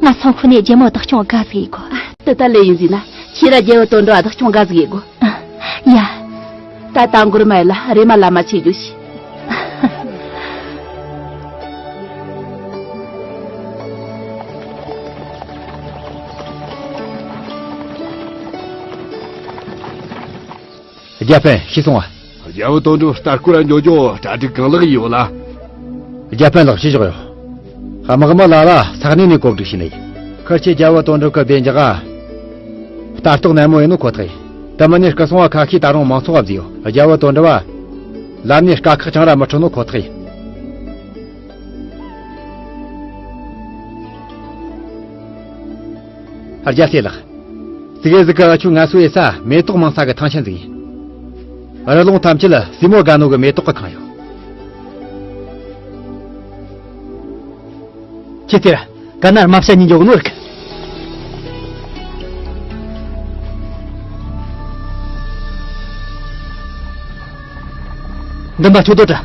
ང་སང་ཁོ་ནས་རྒྱལ་མོ་བདག་སྐྱོང་དགའ་ཟིག་ཡེད་དགོས། དེ་ད་ལས་ཡིན་ཟིན་ན་ཁྱེད་ར་རྒྱལ་བུ་དོན་གྲུབ་བདག་སྐྱོང་དགའ་ཟིག་ཡེད་དགོས། ཡ། ད་ད་འགོར་མ་ཡིན་ལ་རེ་མ་ལ་མ་ཆེ་རྒྱུ་ཞིག་རྒྱ་དཔོན་ཤི་སོང་བ། རྒྱལ་བུ་དོན་གྲུབ་ལྟ་སྐོར་འགྱོ་རྒྱུ་གྲ་སྒྲིག་གང་ལེགས་ཡོད་ལ། རྒྱ་དཔོན་ལགས་ཤི་བཞག་ཡོད། དམག་མི་ལ་ལ་ས་གནས་ནས་གོ་སྒྲིག་བྱས་ནས་ཡིན། ཁར་ཆེ་རྒྱལ་བུ་དོན་གྲུབ་ཀྱི་བདེ་འཇགས་ལྟ་རྟོག་ནན་མོ་ཡིན་ནོ་ཁོ་ཐག་ཡིན། དེ་མིན་ནས་སྐུ་སྲུང་བ་ཁ་ཤས་ད་རུང་མང་ཚོགས་བ་བརྫིས་ཡོད། རྒྱལ་བུ་དོན་གྲུབ་བ་ལར་ནས་དཀའ་ཁག་ཅང་ར་མི་འཕྲོད་ནོ་ཁོ་ཐག་ཡིན། རྒྱལ་སྲས་ལགས། ཙི་གེ་ཟིག་གི་ཆུ་ང་སོ་ཡེ་ས་མེ་ཏོག་མང་ས་གི་ཐང་ཆེན་ཟིག་ཡིན། རི་ལུང་ཐམས་ཅད་སྲིན་མོ་དགའ་ནོ་གི་མེ་ཏོག་གི་ཁང་ཡོད། ཁྱེད་དེ་ར་ག་ན་རྨ་བྱ་གཉིས་འཇོག་ནོ་རིག། འདི་མ་ཆོག་དོ་དྲ།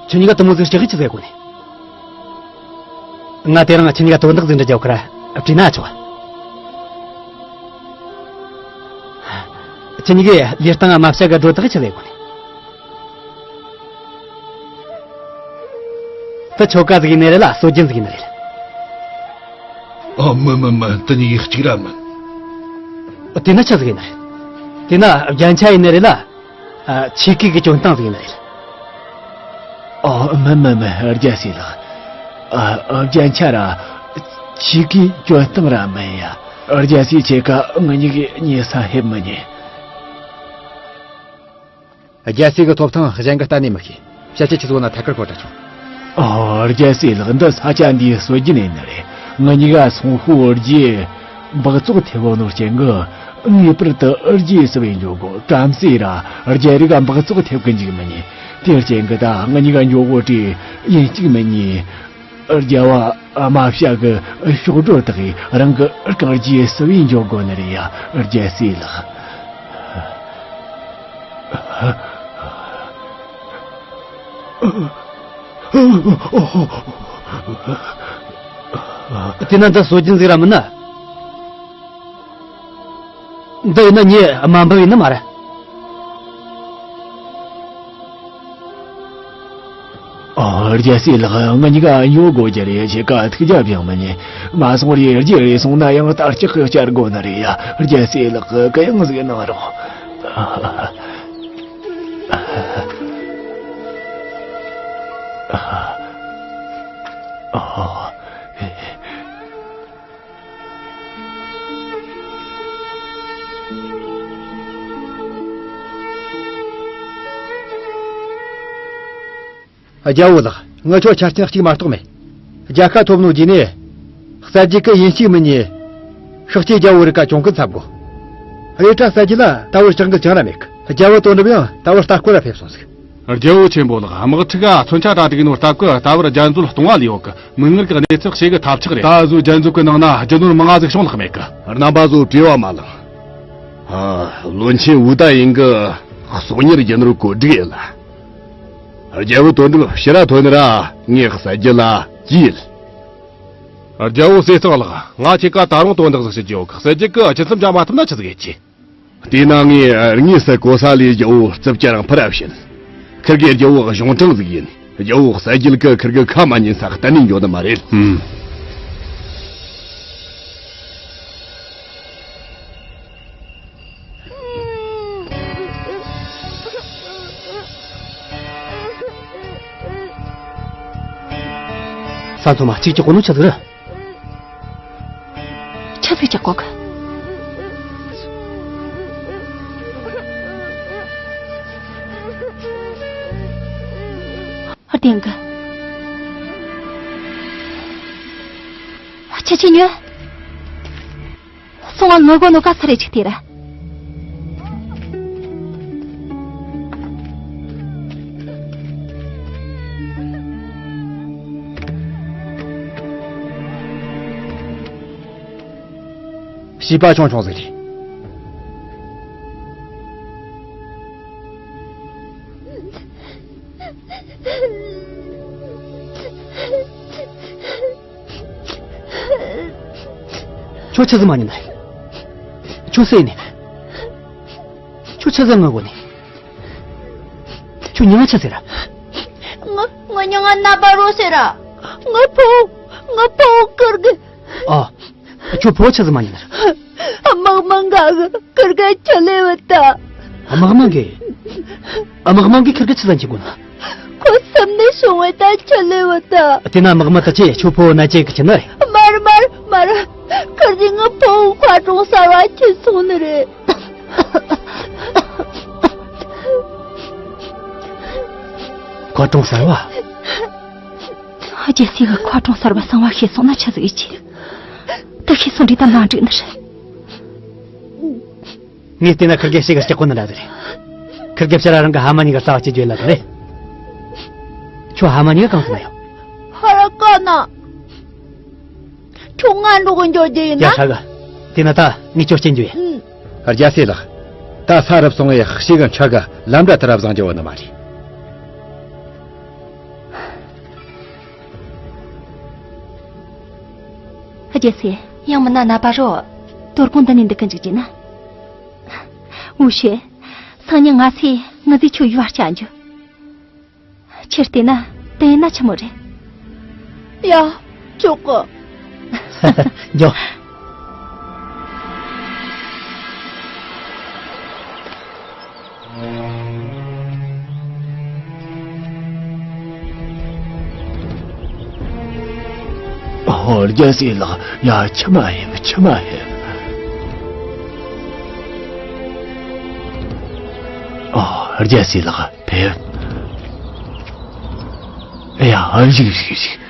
ཁྱེད་གཉིས་ཀ་དུ་མོ་ཟིག་ལྕགས་ཀྱི་ཆི་ཟེར་གོ་ནི། ང་དེ་རིང་ཁྱེད་གཉིས་ཀ་དོན་དག་ཟིག་འདྲི་རྒྱབ་ཁར་བྲིས་ན་ཆོག་ཁྱེད་གཉིས་ཀས་ལི་སྟེང་དམའ་བྱ་གི་སྒྲོ་བཏགས་ཆི་ཟེར་གོ་ནི། དེ་ཆོ་ག་ཟིག་ཡིན་ནི་རེད་ལ་སྲོལ་རྒྱུན་ཟིག་ཡིན་ནི་རེད། ཨ། མིན་མིན་མིན། དེ་གཉིས་ཀ་གཅིག་ར་མིན། དེ་ན་ཆི་ཟིག་ཡིན་ནི་རེད། དེ་ན་རྒྱན་ཆ་ཡིན་ནི་རེད་ལ། ཨ། ཆས་གོས་གི་གྱོན་སྟངས་ཟིག་ཡིན་ནི་རེད། ཨ། མིན་མིན་མིན། རྒྱལ་སྲས་ལགས། ཨ། རྒྱན་ཆ་ར་ཆས་གོས་གྱོན་སྟངས་ར་མིན་ཡ། རྒྱལ་སྲས་ཁྱེད་ཀ་ང་གཉིས་ཀའི་ཉེ་ས་ཧེབ་མི་ཉན། རྒྱལ་སྲས་ཀྱི་ཐོབ་ཐང་གཞན་གྱིས་གཏན་ནས་མི་ཤེས། བྱ་བྱེད་ཆི་ཟོ་ན་ཐད་ཀར་ཕོ་བྲ་ཆུང་། ཨོ། རྒྱལ་སྲས་ལགས། འདི་ས་ཆ་འདིའི་སྲོལ་རྒྱུན་ཡིན་ནི་རེད། ང་གཉིས་ཀ་སོང་ཧུ་རྒྱའི་འབག་བཙོག་ཐེབས་ནོ་རྐྱེན་གྱིས་ངེས་པར་དུ་རྒྱའི་སྲིད་པའི་འཇོག་སྒོ་བྲམ་ཟེ་ར་རྒྱ་རིགས་འབག་བཙོག་ཐེབས་གི་འཇུག་མི་ཉན། དེའི་རྐྱེན་གྱིས་ད་ང་གཉིས་ཀ་འཇོག་སྒོ་བྲིས་ཡིན་གཅིག་མིན་གཉིས། རྒྱལ་བ་དམའ་བྱ་གི་གཤོག་སྒྲོ་དག་གིས་རང་གི་རྐང་རྗེས་སུ་བས་འཇོག་དགོས་ནི་རེད་ཡ། རྒྱལ་སྲས་ལགས། དེས་ན་འདི་སྲོལ་རྒྱུན་ཟིག་ར་མིན་ན། འདི་ཡིན་ན་ངས་དམའ་འབེབས་ཡིན་ནི་མ་རེད། ཨ། རྒྱལ་སྲས་ལགས། ང་གཉིས་ཀ་ཉོ་དགོས་རྒྱུ་རེད། ཁྱེད་ཀ་ཐུགས་རྒྱལ་ཕྱིན་མི་ཉན། མ་སོང་རེ་རྗེས་རེ་སོང་ན་ཡང་ལྟ་ལྕག་གི་བསྐྱལ་དགོས་ནི་རེད་ཡ། རྒྱལ་སྲས་ལགས། གུ་ཡངས་ཟིག་གནང་རོགས། རྒྱལ་བོ་ལགས། ངི་ཆོ་ཆ་རྐྱེན་གཅིག་མ་གཏོགས་མེད། རྒྱལ་ཁ་ཐོབ་ནོ་རྗེས་ནས། གསལ་རྒྱལ་གི་ཡིན་གཅིག་མིན་གཉིས། ཤག་ཅེ་རྒྱལ་བོ་རིགས་ཀ་གྱོང་གུན་འཚབ་དགོ། རེད་དྲ་གསལ་རྒྱལ་ལ་ད་བར་ལྕགས་འགུལ་ཅང་ར་མེད་གི། རྒྱལ་བོ་དོན་གྲུབ་ཡང་ད་བར་ལྟ་སྐོར་ར་ཕེབས་སོང་ཟིག། རྒྱལ་བོ་ཆེན་པོ་ལགས། དམག་འཁྲུག་ག་མཚོན་ཆ་གྲ་སྒྲིག་ནོ་སྟབས་ཀི་ད་བར་རྒྱལ་མཛོད་སྟོང་བ་ལས་ཡོད་གི། མིག་སྔར་གི་གནས་ཚུལ་ཞེ་གི་ཐབས་ཆག་རེད། ད་གཟོད་རྒྱལ་མཛོད་གི་ནང་ན་རྒྱུ་ནོར་མང་ང་ཟིག་བྱུང་ལྷག་མེད་གི། རྣམ་པ་ཚོ་བྲེལ་བ་མ་ལངས། ཨ། བློན་ཆེན་ཝུ་ཏ་ཡིན་གི་གསོག་ཉར་རྒྱུ་ནོར་བཀོད་སྒྲིག་ཡིན་ལ། རྒྱལ་བོ་དོན་གྲུབ་ཕྱི་ར་ཐོན་ནི་ར་ངས་གསལ་རྒྱལ་ལ་ཅི་ཡིན། རྒྱལ་བོ་ཟས་གཙང་ལགས། ང་ཁྱེད་ཀ་ད་རུང་དོན་དག་ཟིག་བཤད་རྒྱུ་ཡོད་གི། གསལ་རྒྱལ་གི་ཆུ་མཚམས་འཇག་མ་ཐུབ་ན་ཆི་ཟིག་ཡེད་རྒྱུ། དེས་ན་ངས་དངོས་སུ་གོ་ས་ལས་རྒྱལ་བོ་རྩིབ་ཀྱི་རང་ཕུ་ར་བྱིན། ཁིར་གེ་རྒྱལ་བོ་གཞུང་དྲང་ཟིག་ཡིན། རྒྱལ་བོ་གསལ་རྒྱལ་གི་ཁིར་གེ་ཁ་མ་ཉན་ས་གཏན་ནས་འགྱོ་ནི་མ་རེད། ཨུམ། ས་མཚོ་མ་གཅིག་གཅིག་གོ་ནོ་ཆི་ཟིག་རེད། ཆི་ཟིག་གཅིག་གོ་གི། བདེན་གི། ཆི་ཆི་ཉོན། སོང་ང་ངུ་གོ་ནོ་ག་ས་རེ་ཅིག་དེ་ར། བྱིས་པ་ཆུང་ཆུང་ཟིག་རེད། ཁྱོད་ཆི་ཟིག་མ་ཉན་ནི། ཁྱོད་སུ་ཡིན་ནི། ཁྱོད་ཆི་ཟིག་ངུ་གོ་ནི། ཁྱོད་མྱིང་ང་ཆི་ཟེར་ར། ང་ངའི་མྱིང་ང་ན་པ་རོ་ཟེར་ར། ངའི་ཕོ་ངའི་ཕོ་ཁིར་གེ། ཨ། ཁྱོད་ཕོ་ཆི་ཟིག་མ་ཉན་ནི། དམག་མི་འགའ་གིས་ཁིར་གེ་ཁྲིད་ལས་བུད་ད། དམག་མི་འགའ། དམག་མི་འགའ་ཁིར་གེ་ཆི་ཟིག་ཁྲིད་གོ་ནི། ཁོ་སེམས་ནད་བྱུང་བས་ད་ཁྲིད་ལས་བུད་ད། དེ་ན་དམག་མི་དེ་ཚོས་ཁྱོད་ཕོ་ན་ཅིག་གི་ཁྲིད་ནི་རེད། མ་རེད་མ་རེད་མ་རེད། ཁིར་གེས་ངའི་ཕོ་མཁར་གྲོང་གསར་བ་ཁྲིད་སོང་ནི་རེད། མཁར་གྲོང་གསར་བ། རྒྱལ་སྲས་ཀྱིས་མཁར་གྲོང་གསར་བ་གསང་བ་ཤེས་སོང་ན་ཆི་ཟིག་ཡེད་རྒྱུ། ད་ཤེས་སོང་དུས་ད་མ་འགྲིག་ནི་རེད། ངས་བལྟས་ན་ཁིར་གེ་ཞེ་གི་སྐྲག་གོ་ནི་འདྲ་ཟིག་རེད། ཁིར་གེ་ཕྱིར་ར་རང་གི་ཕ་མ་གཉིས་ཀ་རྩ་བ་གཅིག་གྱུར་ལབ་ནི་རེད། ཁྱོད་ཕ་མ་གཉིས་ཀ་གང་ས་ན་ཡོད། ཧ་ར་ཀ་ན། ཁྱོད་ང་འགྲོ་གི་འགྱོ་རྒྱུ་ཡིན་ན། ཡ་ཧྲ་གི། དེ་ན་ད་ངས་ཁྱོད་སྐྱེལ་རྒྱུ་ཡིན། ཨུམ། རྒྱལ་སྲས་ལགས། ད་ས་རུབ་སོང་བས་ཞེ་གི་འཁྱག་གི། ལམ་འདྲ་དེ་ར་བཟང་རྒྱུ་བོ་ནི་མ་རེད། རྒྱལ་སྲས། ཡང་མིན་ན་ན་པ་རོ། དོ་དགོང་འདི་ནས་འདུག་གི་འཇུག་རྒྱུ་ན། འུ་ཤེ། སང་ཉིན་ང་ཚོས་ངི་ཟིག་ཁྱོད་ཡུལ་བ་སྐྱེལ་རྒྱུ། ཁྱེད་བལྟས་ན་དེ་ཡིན་ན་ཆི་མོ་རེད། ཡ། ཆོག་གི། འགྱོ། ཨོ། རྒྱལ་སྲས་ལགས། ཡ། ཆི་མ་ཧེབ། ཆི་མ་ཧེབ། ཨོ། རྒྱལ་སྲས་ལགས། ཕེབས། ཡ། བཞུགས་བཞུགས་བཞུགས།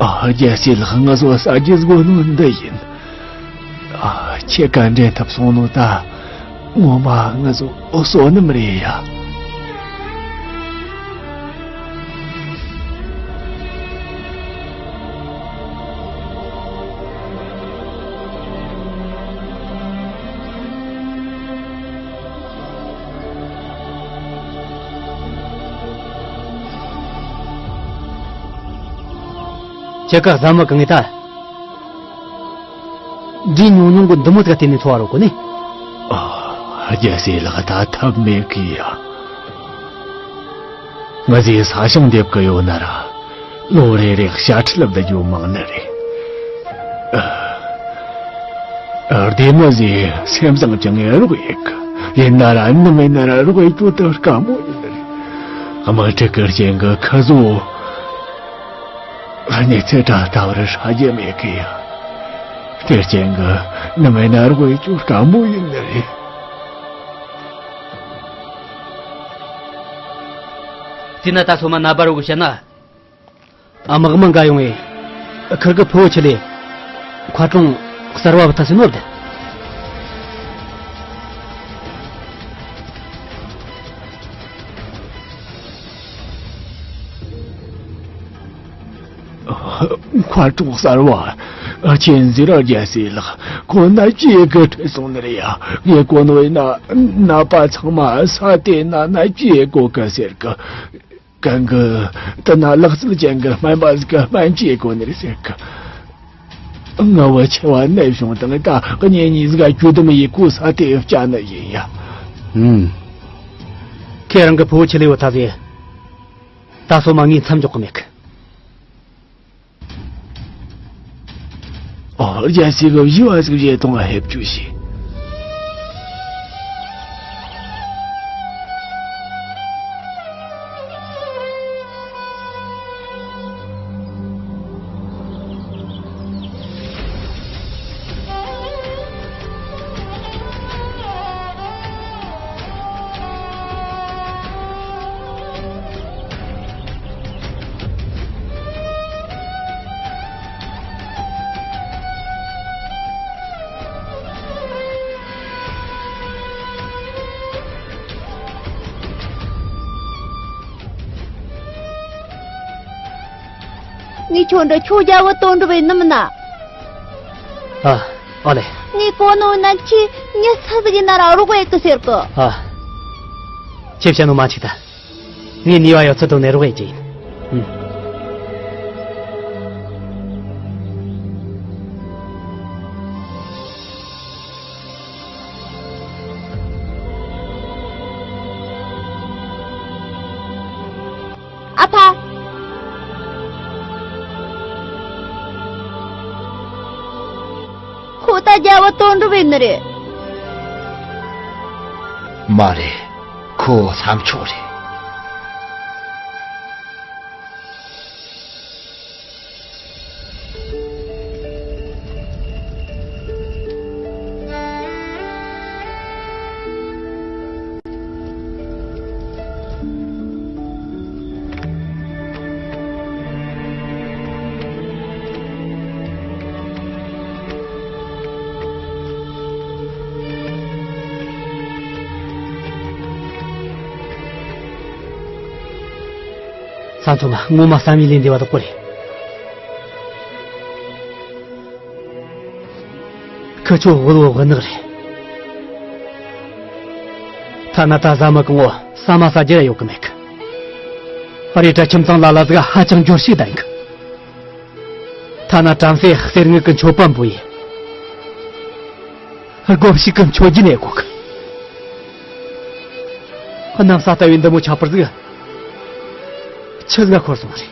ཨ། རྒྱལ་སྲས་ལགས། ང་ཚོ་ཟ་རྒྱུ་དགོས་ནོ་འདི་ཡིན། ཨ། ཁྱེད་ཀ་འདྲེན་ཐུབ་སོང་ནོ་ད། ངོ་མ་ང་ཚོ་བསོད་ནམས་རེད་ཡ། ཁྱེད་ཀ་བཟའ་མི་གང་ངེ་ད། འདྲིས་ཉུང་ཉུང་གི་འདི་མོ་ཟིག་བལྟས་ནས་འཚོ་བ་རོལ་གོ་ནི། ཨ། རྒྱལ་སྲས་ལགས། ད་ཐབས་མེད་གི་ཡ། ང་ཚོས་ས་ཞིང་འདེབས་གི་ཡོད་ན་ར། ལོ་རེ་རེ་དཔྱ་ཁྲལ་བསྡུ་རྒྱུ་མང་ནི་རེད། ཨ། ཨ། སྡེ་མི་ཚོས་སེམས་བཟང་ཅིག་ངས་རོགས་ཡེད་གི། ཡིན་ན་ར་ནམ་ཡིན་ན་ར་རོགས་ཡེད་རྒྱུ་དེ་དཀའ་མོ་ཡིན་ནི་རེད། དམག་འཁྲུག་གི་རྐྱེན་གྱིས་ཁི་ཚོ། གནས་ཚུལ་ད་ལྟ་བར་ཧྲ་རྒྱུ་མེད་གི་ཡ། དེ་རྐྱེན་གྱིས་ནི་མེད་ན་རོགས་ཡེ་ཅུང་དཀའ་མོ་ཡིན་ནི་རེད། དེས་ན་ད་སོ་མ་ན་བར་བོ་གི་བཤད་ན། དམག་མི་འགའ་ཡོང་བས། ཁིར་གི་ཕུ་བོ་ཆི་ལེ། མཁར་གྲོང་གསར་བ་བུད་ཐལ་ཟེར་ནོ་བདེན། མཁར་གྲོང་གསར་བ། ཁྱེད་འཛི་ར་རྒྱལ་སྲས་ལགས། ཁོ་ན་ཅི་གི་ཁྲིད་སོང་ནི་རེད་ཡ། ངས་གོ་ནོ་ཡིན་ན་ནད་པ་ཚང་མ་ས་དེ་ན་ན་ཅི་གོ་གི་ཟེར་གི། གང་གི་དེ་ན་ལག་རྩལ་ཅན་གི་སྨན་པ་ཟིག་གི་སྨན་བཅོས་གོ་ནི་རེད་ཟེར་གི། ང་བ་ཆེ་བ་ནད་བྱུང་དང་ད་གཉེན་ཉེ་ཟིག་ག་གྱོད་དུ་མི་ཡི་གོ་ས་དེ་བཅའ་ནི་ཡིན་ཡ། ཨུམ། ཁྱེད་རང་གི་ཕུ་བོ་ཆི་ལེ་བོ་ཐ་ཟེ། ད་སོ་མ་ངས་མཚམས་འཇོག་གི་མེད་གི། ཨོ། རྒྱལ་སྲས་ཀྱི་བཞི་བ་ཟིག་བཞེས་གཏོང་བ་ཧེབ་བཅུག་ཞིག། ངས་ཁྱོད་འདྲི་ཁྱོད་རྒྱལ་བུ་དོན་གྲུབ་ཡིན་ནམ་ན། ཨ། ཨ་ལེ། ངས་གོ་ནོ་ན་ཁྱེད་མྱི་སུ་ཟིག་ཡིན་ན་ར་རོགས་ཡེད་གི་ཟེར་གི། ཨ། ཁྱེད་བཤད་ནོ་མ་འཆུག་ད། ངས་ནུས་པ་ཡོད་ཚད་ཐོག་ནས་རོགས་ཡེད་ཀྱི་ཡིན། ཨུམ། ཨ་ཕ། ཁོ་ད་རྒྱལ་བུ་དོན་གྲུབ་ཡིན་ནི་རེད། མ་རེད། ཁོ་ལྷ་མཆོག་རེད། ས་མཚོ་མ་ངོ་མ་བསམ་ཡས་ལས་འདས་པ་དག་པོ་རེད། ཁི་ཆོ་དབུལ་བོ་དབུལ་ནག་རེད། ཐ་ན་ད་བཟའ་མི་གང་བོ་ཟ་མ་ཟ་རྒྱུ་ར་ཡོད་གི་མེད་གི། རེད་དྲ་ཁྱིམ་ཚང་ལ་ལ་ཟིག་ཧ་ཅང་འབྱོར་ཕྱུག་ལྡན་གི། ཐ་ན་བྲམ་ཟེ་གསེར་དངུལ་གི་མཆོད་པ་འབུལ་ཡས། སྒོ་ཕྱུགས་ཀྱི་མཆོད་རྒྱུན་ཡེད་གོ་གི། གནམ་ས་ལྟ་བུའི་འདི་མོ་ཁྱད་པར་ཟིག་ཆི་ཟིག་ག་འཁོར་སོང་བ་རེད།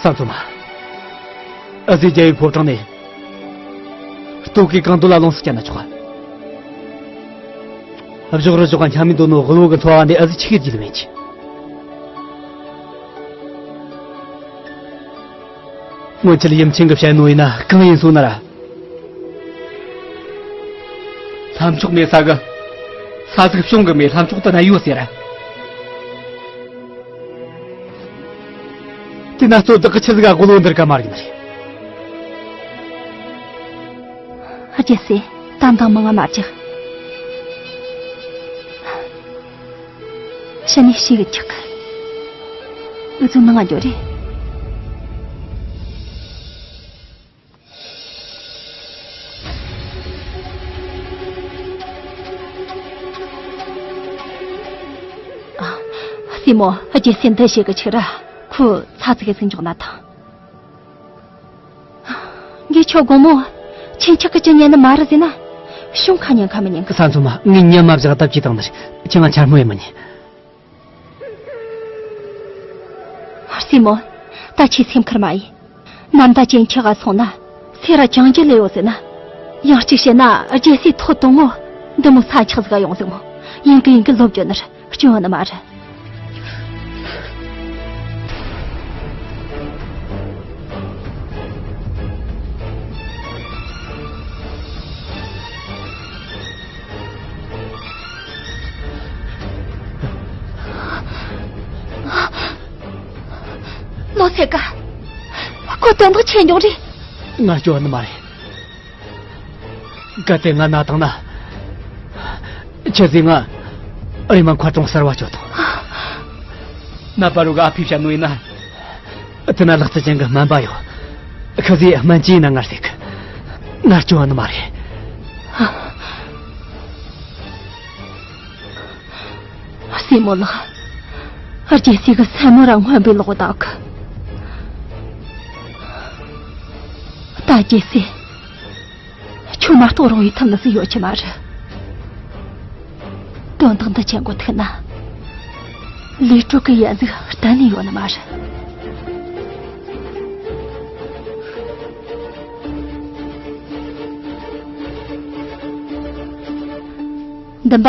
ས་མཚོ་མ། འུ་ཟོས་རྒྱལ་བའི་ཕོ་བྲང་ནས། ལྟོ་གོས་གང་འདོད་ལ་ལོངས་སུ་སྤྱད་ན་ཆོག་ག། བཞོག་རུ་བཞོག་ག་འཁྱམ་མི་འདོད་ནོ་དབུལ་བོ་གི་འཚོ་བ་འདི་འུ་ཟོས་ཆི་གེ་བརྗེད་མེད་ཀྱི། སྔོན་ཆད་ཡུམ་ཆེན་གྱིས་བཤད་ནོ་ཡིན་ན་གང་ཡིན་སོང་ན་ར། ལྷ་མཆོག་མེད་ས་གི། ས་ཟིག་བྱུང་གི་མེད། ལྷ་མཆོག་ཏུ་ན་ཡོད་ཟེར། དེ་ན་གཙོ་བདག་གི་ཆི་ཟིག་ག་དབུལ་བོ་འདིར་ག་མ་རིག་ནི་རེད། རྒྱལ་སྲས། ད་འདང་མང་ང་མ་རྒྱག། ཕྱི་ནས་ཤི་གི་ཆག་གི། འུ་ཚོ་ནང་ང་འགྱོ་རེ། ཨ། སྲས་མོ། རྒྱལ་སྲས་འདི་ཞིག་གི་ཆི་ར། ཁོ་ཚ་ཚིག་གི་ཟིན་འཇོག་ན་ཐང་། ངས་ཁྱོད་དགོང་མོ་ཁྱེད་ཆག་གི་ཅི་ཉན་ནི་མ་རེད་ཟེར་ན། བྱུང་ཁ་ཉན་ཁ་མི་ཉན་གི། ས་མཚོ་མ། ངས་ཉན་མ་བཞག་བརྡབ་ཀྱིས་བཏང་ནི་རེད། ཁྱེད་ང་འཕྱ་སྨོད་ཡེད་མི་ཉན། སྲས་མོ། ད་ཁྱེད་སེམས་ཁུར་མ་ཡེད། ནམ་ཟླ་ཅན་ཁྱེད་ག་སོང་ན་སེ་ར་ཅང་ཅི་ལས་ཡོད་ཟེར་ན། ཡང་གཅིག་བཤད་ན་རྒྱལ་སྲས་ཐོ་དང་ངོ་། འདི་མོ་ས་ཆག་ཟིག་ག་ཡོང་ཟིག་མོ། ཡིན་གི་ཡིན་གི་ལོབས་རྒྱུ་ནི་རེད། སྐྱོན་ཡོད་ནི་མ་རེད། ཐད་ཀ། ཁོ་དོན་དག་ཆེ་འགྱོག་རེད། ང་སྐྱོ་ནི་མ་རེད། གལ་ཏེ་ང་ན་བཏང་ན། ཁྱེད་ཚོས་ང་རེམ་མ་མཁར་གྲོང་གསར་བ་སྐྱོད་དང་། ན་པ་རུ་ག་ཨ་ཕི་བཤད་ནོ་ཡིན་ན། དེ་ན་ལག་རྩལ་ཅན་གྱི་སྨན་པ་ཡོད། ཁི་ཟིག་སྨན་བཅོས་ཡིན་ན་ངར་ཟིག་ངར་སྐྱོ་ནི་མ་རེད། སྲས་མོ་ལགས། རྒྱལ་སྲས་ཀྱི་སེན་མོ་ར་སྔོན་པོའི་ལོག་བཏགས་གི། ད་རྒྱལ་སྲས། ཁྱོད་མ་གཏོགས་རོགས་ཡེད་ཐུབ་ནི་ཟིག་ཡོད་ཀྱི་མ་རེད། དོན་དག་འདི་ཆེན་གོ་ཐུག་ན། ལས་དྲུག་གི་ཡ་ཟིག་གཏན་ནས་ཡོད་ནི་མ་རེད། འདུན་པ།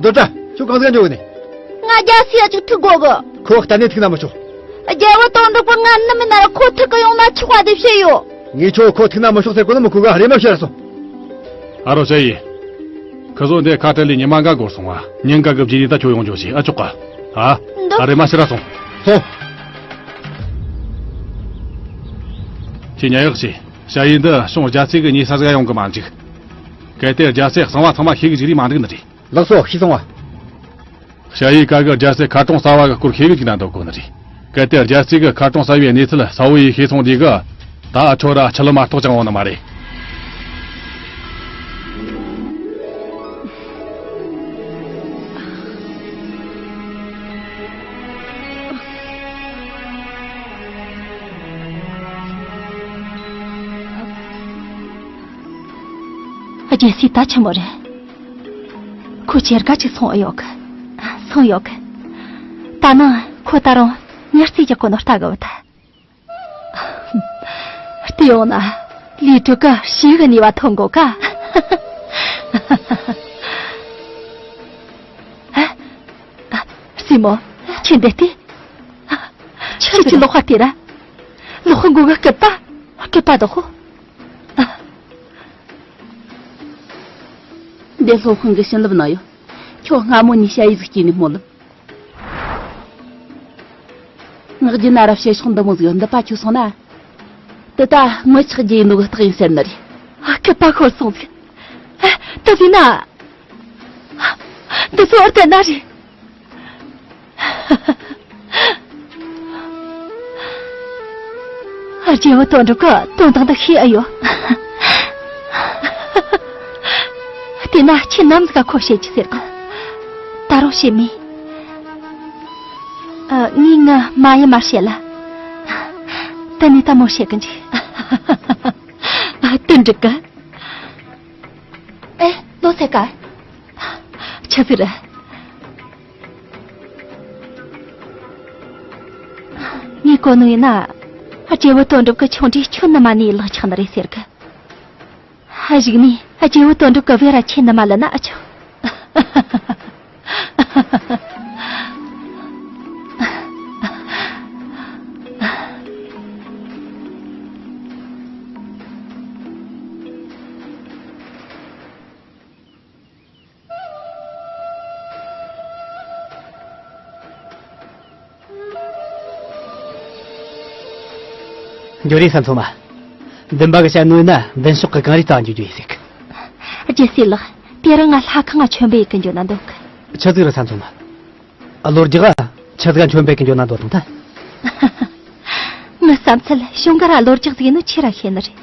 རྡོ་བཀྲ། ཁྱོད་གང་ཟིག་འགྱོ་གི་ནི། ང་རྒྱལ་སྲས་ཅིག་ཐུག་དགོ་གི། ཁོ་གཏན་ནས་ཐུག་ན་མི་ཆོག་རྒྱལ་བུ་དོན་གྲུབ་ཀྱིས་ང་ནུབ་མི་ན་ར་ཁོ་ཐུག་གི་ཡོང་ན་ཆོག་པ་དེ་བཤད་ཡོད། ངས་ཁྱོད་ཁོ་ཐུག་ན་མི་ཆོག་ཟེར་གོ་ནི་མི་གོ་གི། རེམ་མ་ཕྱིར་ར་སོང་། ཨ་རོ་ཞ་ཡི། ཁི་ཟོ་འདི་ཁ་བྲལ་ལས་ཉི་མ་འགའ་འགོར་སོང་བ། ཉིན་འགའ་གི་རྗེས་ནས་ད་ཁྱོད་ཡོང་རྒྱུ་བྱས། ཨ་ཅོག་ག་ཨ། འདི། ཨ་རེམ་མ་ཕྱིར་ར་སོང་། སོང་། ཁྱེད་ཉལ་ཡག་བྱས། ཞ་ཡི་འདི་ཤོང་རྒྱལ་སྲས་ཀྱི་ཉེ་ས་ཟིག་ཡོང་གི་མ་འཇུག་གལ་ཏེ་རྒྱལ་སྲས་གསང་བ་ཚང་མ་ཤེས་གི་འཇུག་རེས་མ་འགྲིག་ནི་རེད། ལགས་སོ། ཤེས་སོང་བ། ཞ་ཡི་ཀ་གི་རྒྱལ་སྲས་མཁར་གྲོང་གསར་བ་གི་སྐོར་ཤེས་གི་འཇུག་ན་འདོད་གོ་ནི་རེད། གལ་ཏེ་རྒྱལ་སྲས་ཀྱི་མཁར་གྲོང་གསར་བའི་གནས་ཚུལ་གསལ་བོ་ཡེ་ཤེས་སོང་དུས་གི། ད་ཨ་ཆོ་ར་ཆི་ལོ་མ་གཏོགས་ཅང་འོང་ནི་མ་རེད། རྒྱལ་སྲས་ད་ཆི་མོ་རེད། ཁོ་ཇེ་དགའ་ཅིག་སོང་ཡོད་གི། སོང་ཡོད་གི། ད་ནངས་ཁོ་ད་རུང་ཉར་རྩིས་རྒྱག་གོ་ནོ་ལྟ་གི་བ་ད། བལྟས་ཡོང་ན་ལས་དྲུག་གི་ཞིག་གི་ནུས་པ་ཐོན་གོ་ག་སྲས་མོ། ཁྱེད་འདི་ལྟོས། ཁྱེད་ཀྱི་ལག་པ་དེ་ར། ལག་པ་མགོ་གི་སྐུད་པ། སྐུད་པ་དོ་ཧོ། འདི་སློབ་དཔོན་གྱི་བྱིན་རླབས་ནང་ཡོད། ཁྱོད་སྔ་མོ་ནས་ཞ་ཡི་ཟིག་སྐྱེས་ནས་སྨོན་ལམ། ངག་རྒྱུན་ན་ར་བཤད་ཕྱོགས་འདི་མོ་ཟིག་ཡོད། འདི་པ་ཁྱོད་སོང་ན། དེ་ད་ངོ་ཆགས་རྒྱུ་ཡིན་ནོ་གི་རྟགས་ཡིན་ཟེར་ནི་རེད། ཨ། སྐུད་པ་ཤོར་སོང་ཟིག་ཨ། དེ་ཟིག་ན། འདི་ཚོ་ཨར་དེ་ན་རེད། རྒྱལ་བུ་དོན་གྲུབ་ཀྱིས་དོན་དག་འདི་ཤེས་ཨེ་ཡོད། དེས་ན་ཁྱེད་ནམ་ཟིག་ག་ཁོ་བཤད་རྒྱུ་ཟེར་གི། ད་རུང་བཤད་མེད། ཨ། ངས་ངའི་མ་ཡི་མར་བཤད་ལ། ད་ནི་ད་མོ་བཤད་གི་འཇུག་དེ་འགྲིག་གི། ཨེ། ལོ་ཚེ་དཀར། ཆི་ཟིག་རེད། ངས་གོ་ནོ་ཡིན་ན། རྒྱལ་བུ་དོན་གྲུབ་ཀྱི་ཆུང་འདྲིས་ཁྱོད་ནུ་མ་ནས་ལག་ཆགས་ནི་རེད་ཟེར་གི། གཞུག་ནས་རྒྱལ་བུ་དོན་གྲུབ་ཀྱིས་བེ་ར་ཁྱེད་ནུ་མ་ལེན་ན་ཨེ་ཆོག་འགྱོ་རེས་ས་མཚོ་མ། འདུན་པ་གིས་བཤད་ནོ་ཡིན་ན་མདུན་ཕྱོགས་ཀྱི་གངས་རིའི་རྩ་བ་འགྱོ་རྒྱུ་ཡིན་ཟེར་གི། རྒྱལ་སྲས་ལགས། དེ་རིང་ང་ལྷ་ཁང་ང་མཆོད་འབུལ་ཡེད་གི་འགྱོ་ན་འདོད་གི། ཆི་ཟིག་རེད་ས་མཚོ་མ། གློ་རྒྱག་ཆི་ཟིག་མཆོད་འབུལ་གི་འགྱོ་ན་འདོད་དང་ད། ངའི་བསམ་ཚུལ་གཞུང་ག་ར་གློ་རྒྱག་ཟིག་ཡིན་ནོ་ཁྱེད་ར་ཤེས་ནི་རེད།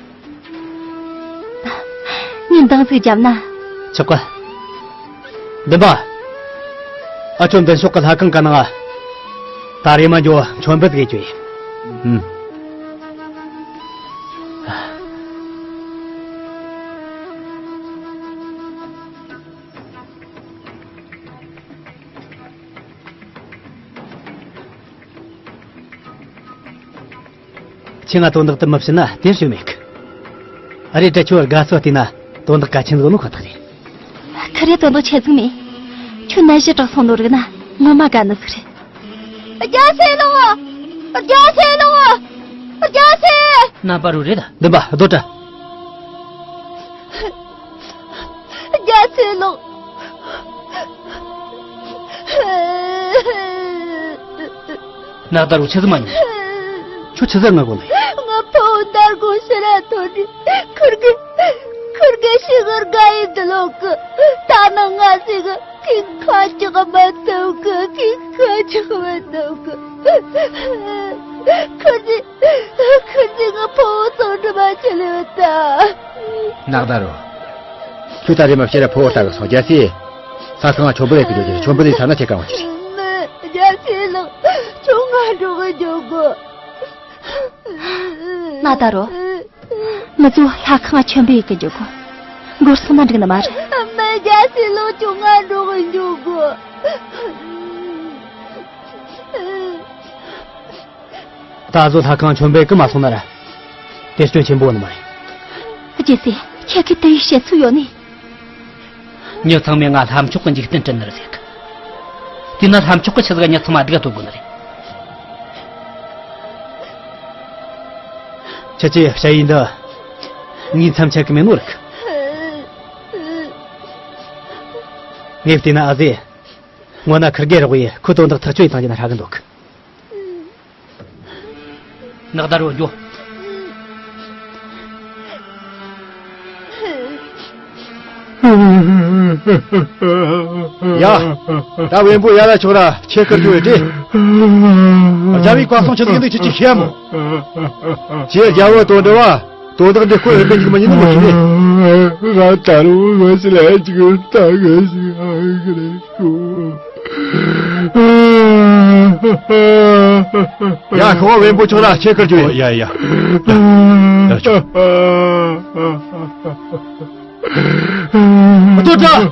ངས་འདང་ཟིག་བརྒྱབ་ན། ཆོག་གི། འདུན་པ། ཨ་ཆོ་མདུན་ཕྱོགས་ཀྱི་ལྷ་ཁང་གི་ནང་ང་། ད་རེས་མ་འགྱོ་མཆོད་འབུལ་ཟིག་ཡེད་རྒྱུ་ཡིན། ཨུམ། ཁྱེད་ང་དོན་དག་དེ་མི་བྱིན་ན་དེར་ཞུ་མེད་གི། ཨ་རེ་དྲ་ཁྱོད་དགའ་སོ་བལྟས་ན་དོན་དག་གལ་ཆེན་ཟིག་ནོ་ཁོ་ཐག་རེད། ཁ་རེ་དོན་དག་ཆེ་ཟིག་མེད། ཁྱོད་ནད་གཞི་དྲག་སོང་ནོ་རིག་ན་ངོ་མ་དགའ་ནི་ཟིག་རེད། རྒྱལ་སྲས་ལགས། རྒྱལ་སྲས་ལགས། རྒྱལ་སྲས། ན་པ་རུ་རེད་ད། འདི་པ་རྡོ་བྲ། རྒྱལ་སྲས་ལགས། ནག་ད་རུ་ཆི་ཟིག་མ་ཉོ། ཁྱོད་ཆི་ཟིག་ང་གོ་ནི། ང་ཕོ་བོ་དར་གོང་ཕྱིར་ར་ཐོན་ནི། ཁུར་གི་ཁུར་གི་ཤི་གར་དགའ་ཡི་འདི་ལོག་གི། ད་ནང་ང་ཟིག་གི་ཁ་ཅིག་མ་ཐུབ་གི། ཁ་ཅིག་མ་ཐུབ་གི། ཁུར་གི་ཁུར་གི་ང་ཕོ་བོ་ཚོ་འགྲོ་མ་ཆེ་ལེ་ད། ནག་ད་རུ། ཁྱོད་ད་རེས་མ་ཕྱིར་ར་ཕོ་བོ་ལྟ་གི་སོང་རྒྱལ་སྲས། ས་ཁང་ང་ཆོམ་པོ་ལས་གི་འཇོག་རྒྱུ་ཆོམ་པོ་ལས་ས་ན་ཁྱེད་གང་བ་ཅི་རེད། རྒྱལ་སྲས་ལགས། ཁྱོད་ང་འགྲོ་གི་འཇོག་གོ། ནག་ད་རུ། མི་ཚོ་ལྷ་ཁང་ཆོམ་པོ་ཡེ་གི་འཇོག་གོ། འགོར་སོང་ན་འགྲིག་ནི་མ་རེད། མི་རྒྱལ་སྲས་ལགས། ཁྱོད་ང་འགྲོ་གི་འཇོག་གོ། ད་གཟོད་ལྷ་ཁང་ཆོམ་པོ་ཡེ་གི་མ་སོང་ན་ར། དེ་སྐྱོན་ཆེན་པོ་ནི་མ་རེད། རྒྱལ་སྲས། ཁྱེད་ཀྱིས་དེ་ཡི་བཤད་ཚུལ་ཡོད་ནི། མྱི་ཚང་མས་ང་ལྷ་མཆོག་གི་འཇིག་རྟེན་སྤྲུལ་ནི་རེད་ཟེར་གི། དེས་ན་ལྷ་མཆོག་གི་ཆི་ཟིག་མྱི་ཚང་མ་སྡུག་ག་གཏོང་དགོས་ནི་རེད། ཁྱེད་ཀྱིས་བཤད་ཡིན་འདི། ངའི་མཚམས་ཆད་གི་མེད་ནོ་རིག། ངས་བལྟས་ན་ཨ་ཟེ། སྔོན་ན་ཁིར་གེ་རོགས་ཡེ་ཁོ་དོན་དག་ཐག་གཅོད་ཡེ་བཏང་རྒྱུ་ན་ཧྲ་གི་འདུག། ནག་ད་རུ་འགྱོ། ཡ། ད་བེམ་པོ་ཡར་ལ་ཕྱོགས་ར་ཆེ་ཁར་འགྱོ་ཡོད་དེ། རྒྱལ་བའི་བཀའ་གསུང་ཆི་ཟིག་འདུག་ཁྱེད་ཀྱིས་ཤེས་མོ། ཁྱེད་རྒྱལ་བོ་དོན་འགྲུབ་བ། དོན་དག་འདི་སྐོར་རིག་པའི་ཉིན་མ་ཉིན་མ་ཁྱེར་ནས། ང་ད་རུང་ངོ་ཤེས་ལ་ཅིག་ལྟ་གི་ཞིག་ཨ་གི་རེད་ཤོ། ཡ། ཁོ་བ་བེམ་པོ་ཕྱོགས་ལ་ཆེ་ཁར་འགྱོ་ཡ། ཡ་ཡ། ཡ་ཡ་ཆོག། ལྟོས་དྲ།